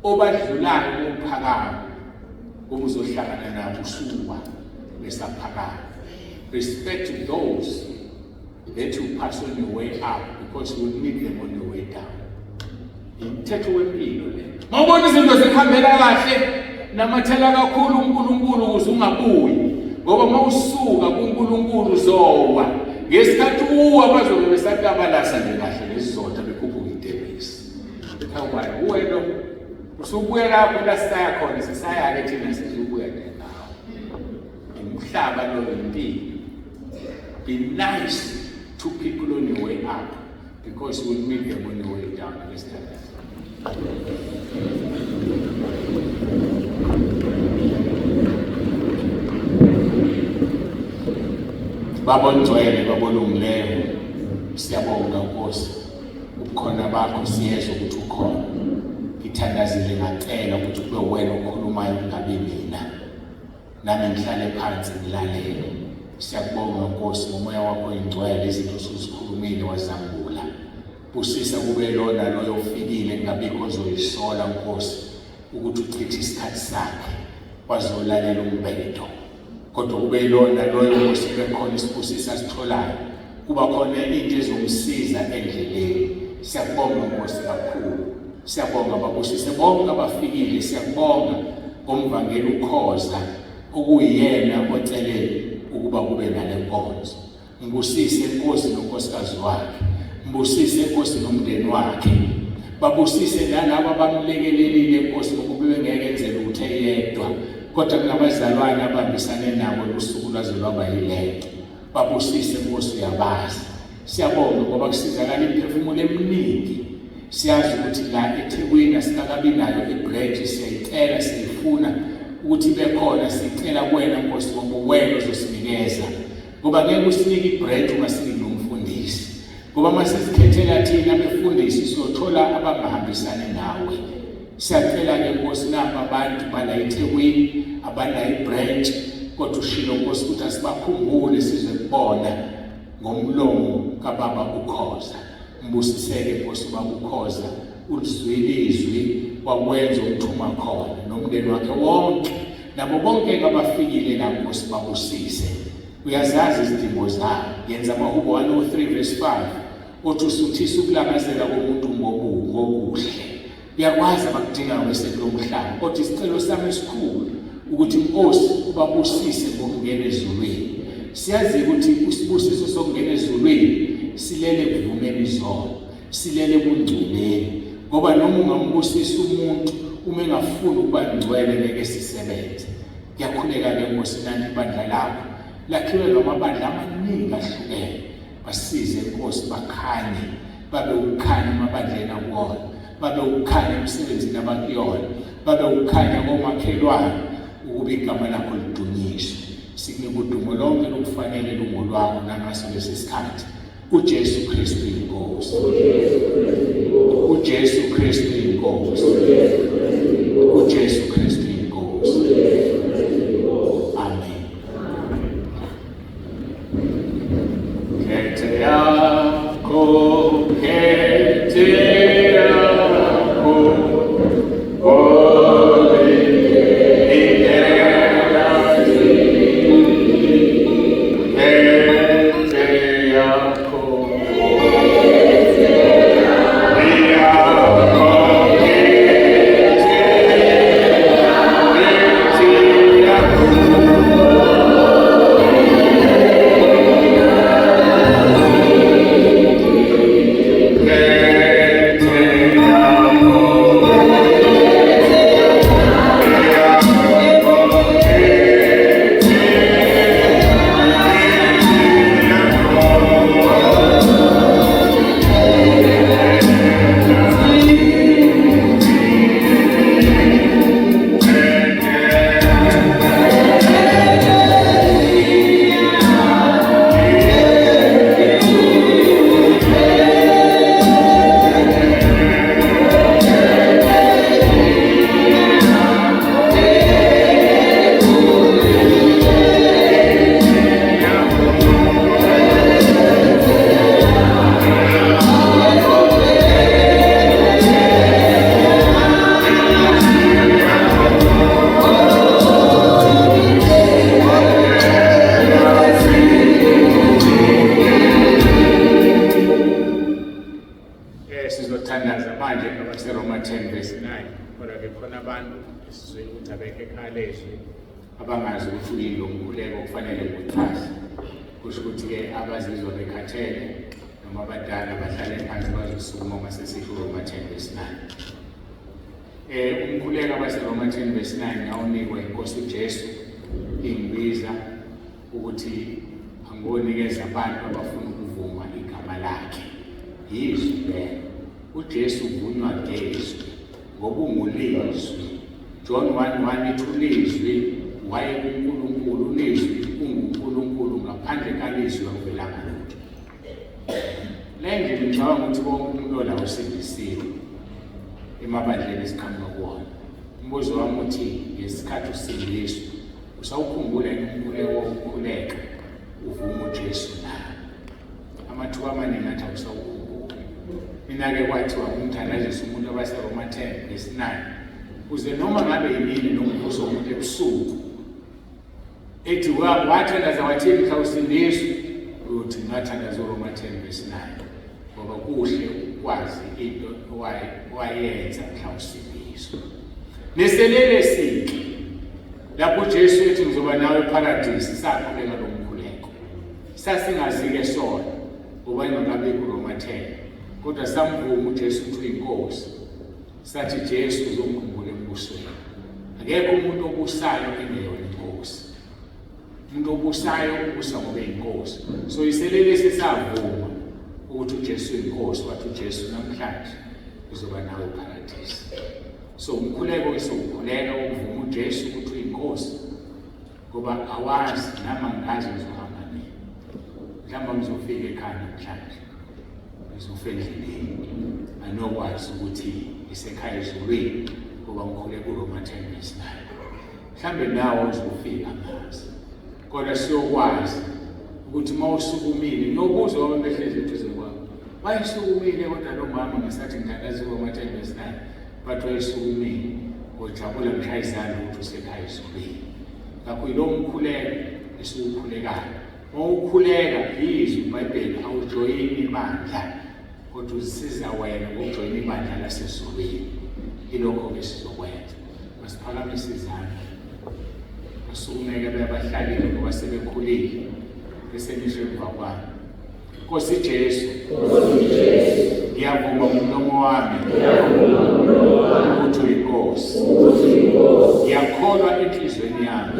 obadlulayo uphakama, ngoba uzohlangana nabo usuwa besaphakama. Respect those that you pass on your way up, because you will meet them on your way down. Umthetho wempilo le. Mawubona izinto zikuhambela kahle, namathela kakhulu uNkulunkulu ukuze ungabuyi, ngoba mawusuka kuNkulunkulu uzowa. Ngesikhathi uwa bazobe besatabalasa nje kahle ngesizotha bekhuphuka itebhisi. Awubani uwe lo usubuya lapho la sisaya khona, sisaya-ke thina sizubuya nje nawe. Umhlaba lo impilo. Be nice to people on your way up, because you will meet them on your way down. Let's have that. Baba ongcwele, Baba olungileyo, siyabonga Nkosi, ubukhona bakho siyezwa ukuthi ukhona. Ngithandazile ngacela ukuthi kube wena okhulumayo kungabi mina, nami ngihlale phansi ngilalele. Siyakubonga Nkosi ngomoya wakho oyingcwele, izinto osuzikhulumile wazambula. Busisa kube lona loyo ofikile, kungabikho ozoyisola Nkosi ukuthi uchithe isikhathi sakhe wazolalela umbedo, kodwa kube yilona loyo Nkosi kube khona isibusiso asitholayo, kuba khona into ezomsiza endleleni. Siyakubonga Nkosi kakhulu, siyabonga, babusise bonke abafikile. Siyakubonga ngomvangeli uKhoza okuyiyena ocele ukuba kube nale nkonzo. Mbusise Nkosi nonkosikazi wakhe, mbusise Nkosi nomndeni wakhe, babusise nalabo abamlekelelile Nkosi, ngokuba bengeke enze lutho eyedwa, kodwa kunabazalwane abambisane nabo lusuku lwaze lwaba yilento. Babusise Nkosi, uyabazi. Siyabonga ngoba kusizakala imiphefumulo eminingi. Siyazi ukuthi la eThekwini asikakabi nayo ibranch, siyayicela, siyayifuna ukuthi ibe khona. Sicela kuwena Nkosi, ngoba wena ozosinikeza, ngoba ngeke usinike ibranch ungasiniki nomfundisi, ngoba uma sizikhethela thina abefundisi siyothola abangahambisani nawe. Siyacela-ke Nkosi, napa abantu bala eThekwini abanayo ibranch, kodwa ushilo Nkosi ukuthi asibakhumbule size kubona ngomlomo kababa uKhoza. Mbusiseke Nkosi ubaba uKhoza, ulizwile izwi wakwenza umthuma khona nomndeni wakhe wonke nabo bonke abafikile la Nkosi, babusise. Uyazazi izidingo zabo. Yenza amaHubo 103 verse 5 othi usuthisa ukulangazela komuntu ngokuhle. Uyakwazi abakudingayo besekulomhlaba, kodwa isicelo sami esikhulu ukuthi Nkosi ubabusise ngokungena ezulwini. Siyazi ukuthi isibusiso sokungena ezulwini silele ekuvumeni izono, silele ebungcweleni, ngoba noma ungambusisa umuntu uma engafuni ukuba ngcwele ngeke sisebenze. Ngiyakhuleka-ke Nkosi, nani ibandla lakho lakhiwe ngamabandla amaningi ahlukene, basize Nkosi, bakhanye, babe ukukhanya emabandleni akuwona, babe ukukhanya emsebenzini abakuyona, babe ukukhanya komakhelwane, ukuba igama lakho lidunyiswe. Sikunika udumo lonke lokufanele lungolwakho nangaso lesi sikhathi. uJesu Kristu inkosi, uJesu Kristu inkosi, uJesu Kristu inkosi. Amen. Khona abantu esizwile ukuthi abekho ekhaya lezwi abangazi ukuthi uyini lo mkhuleko kufanele ngiwuchaze. Kusho ukuthi-ke abazizwa bekhathele noma abadala bahlale phansi bazosukuma uma sesisho uRoma 10 verse 9. Umkhuleko abaseRoma 10 verse 9 ngawunikwa inkosi uJesu ingibiza ukuthi angonikeza abantu abafuna ukuvuma igama lakhe. Yizwi lelo. UJesu uvunywa ngezwi ngoba ungulizwi. John 1:1 ithi ulizwi wayekuNkulunkulu, ulizwi unguNkulunkulu, ngaphandle kalizwi akuvelanga lutho. Le ndlela ngicabanga ukuthi wonke umuntu ola usindisiwe emabandleni esiqhamuka kuwona. Umbuzo wami uthi ngesikhathi usindiswa usawukhumbula yini umkhuleko wokukhuleka uvuma uJesu na? Amathuba amaningi athi awusawukhumbuli. Mina-ke kwathiwa ngumthandazisa umuntu abaseRoma 10 verse 9 kuze noma ngabe yinini nombuzo womuntu ebusuku ethi wathandaza wathini mhla usindiswa, uyothi ngathandaza uRoma 10 verse 9 ngoba kuhle ukwazi into owayenza mhla usindiswa. Neselele sike lapho uJesu ethi ngizoba nawe eParadise, sakhuleka lo mkhuleko. Sasingazi-ke sona ngoba ingakabikho uRoma 10, kodwa samvuma uJesu ukuthi uyinkosi. Sathi Jesu uzongikhumbula embusweni. Akekho umuntu obusayo engeyona inkosi. Umuntu obusayo ubusa ngoba eyinkosi. So iselelesi savuma ukuthi uJesu uyinkosi, wathi uJesu namhlanje uzoba nawe eParadise. So umkhuleko esowukhuleka ukuvuma uJesu ukuthi uyinkosi, ngoba awazi nami angazi ngizohamba nini. Mhlawumbe ngizofika ekhaya namhlanje, ngizofa endleleni, anokwazi ukuthi ngisekhaya ezulwini ngoba ngikhule kuRoma 10 verse 9. Mhlawumbe nawe uzofika ngazi, kodwa siyokwazi ukuthi uma usukumile nokuzwa abantu behlezi eduze kwakho wayesukumile, kodwa lo mama ngesathi ngithandaza uRoma 10 verse 9 but wayesukumile, ngojabula ngishaya izandla ukuthi usekhaya ezulwini. Ngakho yilo mkhuleko esiwukhulekayo. Uma ukhuleka yizwi iBhayibheli, awujoyini ibandla, kodwa uzisiza wena ngokujoyina ibandla lasezulwini. Ilokho-ke sizokwenza. Masiphakamise izandla, basukumeke bebahlalile ngoba sebekhulile, bese nisho emva kwami. Nkosi Jesu, ngiyavuma ngomlomo wami ukuthi uyinkosi. Ngiyakholwa enhliziyweni yami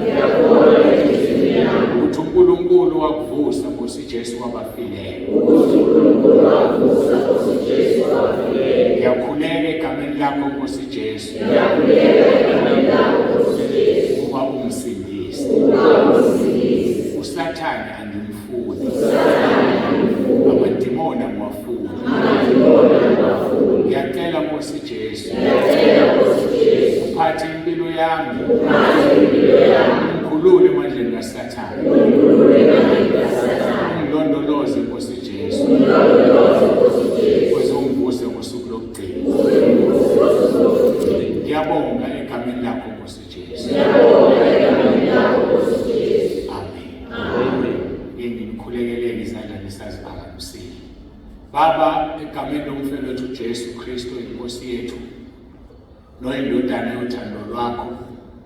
ukuthi uNkulunkulu wakuvusa Nkosi Jesu kwabafileyo. Ngiyakhuleka egameni lakho Nkosi Jesu ukuba ungisindise. USathane angimfuni, amadimoni angiwafuni. Ngiyacela Nkosi Jesu uphathe impilo yami, ungikhulule emandleni kaSathane, ungilondoloze Nkosi Jesu, uze ungivuse ngosuku lokugcina. Ngiyabonga egameni lakho Nkosi Jesu. Amen. Ngimkhulekeleni izandla nisaziphakamisile. Baba, egameni lomfelo wethu Jesu Kristu inkosi yethu noyindodana yothando lwakho,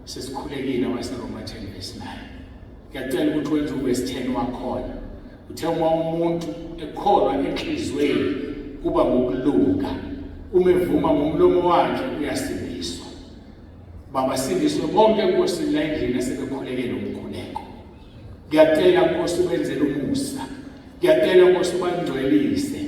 sesikhulekile abaseRoma 10 verse 9. Ngiyacela ukuthi wenze uverse 10 wakhona. Uthe uma umuntu ekholwa enhliziyweni kuba ngokulunga, uma evuma ngomlomo wakhe uyasindiswa. Baba, sindiswe bonke Nkosi la endlini asebekhulekele umkhuleko. Ngiyacela Nkosi ubenzele umusa. Ngiyacela Nkosi ubangcwelise.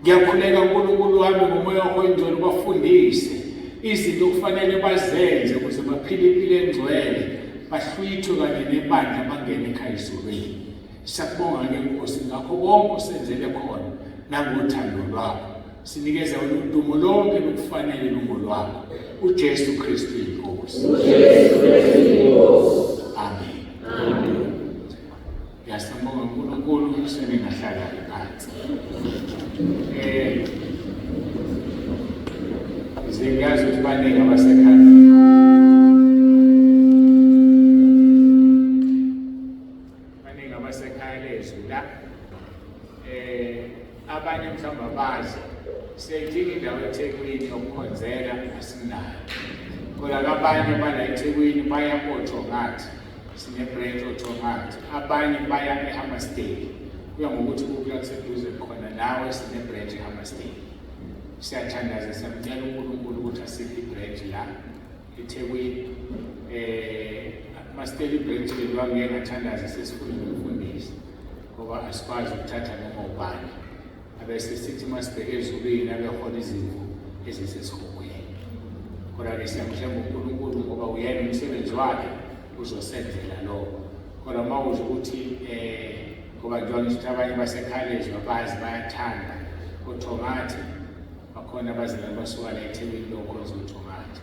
Ngiyakhuleka uNkulunkulu wami ngomoya wakho oyingcwele ubafundise izinto okufanele bazenze ukuze baphile impilo engcwele, bahlwithwe kanye nebandla bangene ekhaya ezulwini. Siyakubonga-ke Nkosi ngakho konke osenzele khona nangothando lwakho. Sinikeza wena udumo lonke lokufanele lungolwakho. uJesu Kristu inkosi. uJesu Kristu inkosi. Amen. Amen. Ngiyasambonga uNkulunkulu, seningahlala-ke phansi. Ngiyazi ukuthi baningi abasekhaya. Baningi abasekhaya lezwi la. Abanye mhlawumbe abazi. Siyayidinga indawo eThekwini yokukhonzela, asinayo. Kodwa abanye bala eThekwini baya oThongathi, sine-branch oThongathi, abanye baya eHammarsdale. Kuya ngokuthi kuphi la kuseduze khona nawe, sine-branch eHammarsdale. Siyathandaza, siyamcela uNkulunkulu ukuthi asiphe i-branch la eThekwini. Masicela i-branch leli wangeke ngathandaza sesifuna nomfundisi ngoba asikwazi ukuthatha noma ubani. Abese sithi masibheke ezulwini abehola izimvu ezisesihogweni. Kodwa-ke siyamthemba uNkulunkulu ngoba uyena umsebenzi wakhe uzosenzela lokho. Kodwa uma uzwa ukuthi ngoba njengoba ngisho abanye basekhalezi babazi bayathanda oThongathi, bakhona abazalwane basuka la eThekwini beyokhonza oThongathi,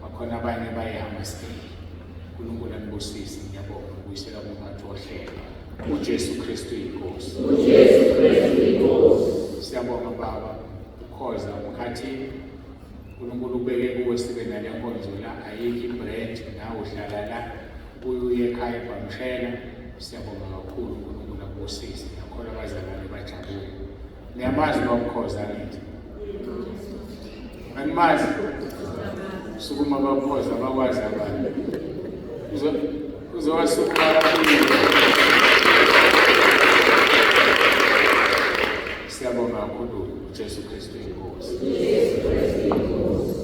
bakhona abanye baye eHammarsdale. uNkulunkulu anibusise, ngiyabonga ukubuyisela kumphathi wohlelo. uJesu Kristu inkosi. uJesu Kristu inkosi. Siyabonga baba ukhoza umkhathini. uNkulunkulu ubeke kuwe sibe nale nkonzo la, ayikho ibranch, nawe uhlala la, ubuye uye ekhaya eBhamshela. Siyabonga kakhulu, uNkulunkulu akubusise. Ngiyakholwa abazalwane bajabule. Niyamazi babukhoza ngithi? Animazi? Sukuma babukhoza bakwazi abantu. Uzowasukuma kakhulu. Siyabonga kakhulu uJesu Kristu inkosi. uJesu Kristu inkosi.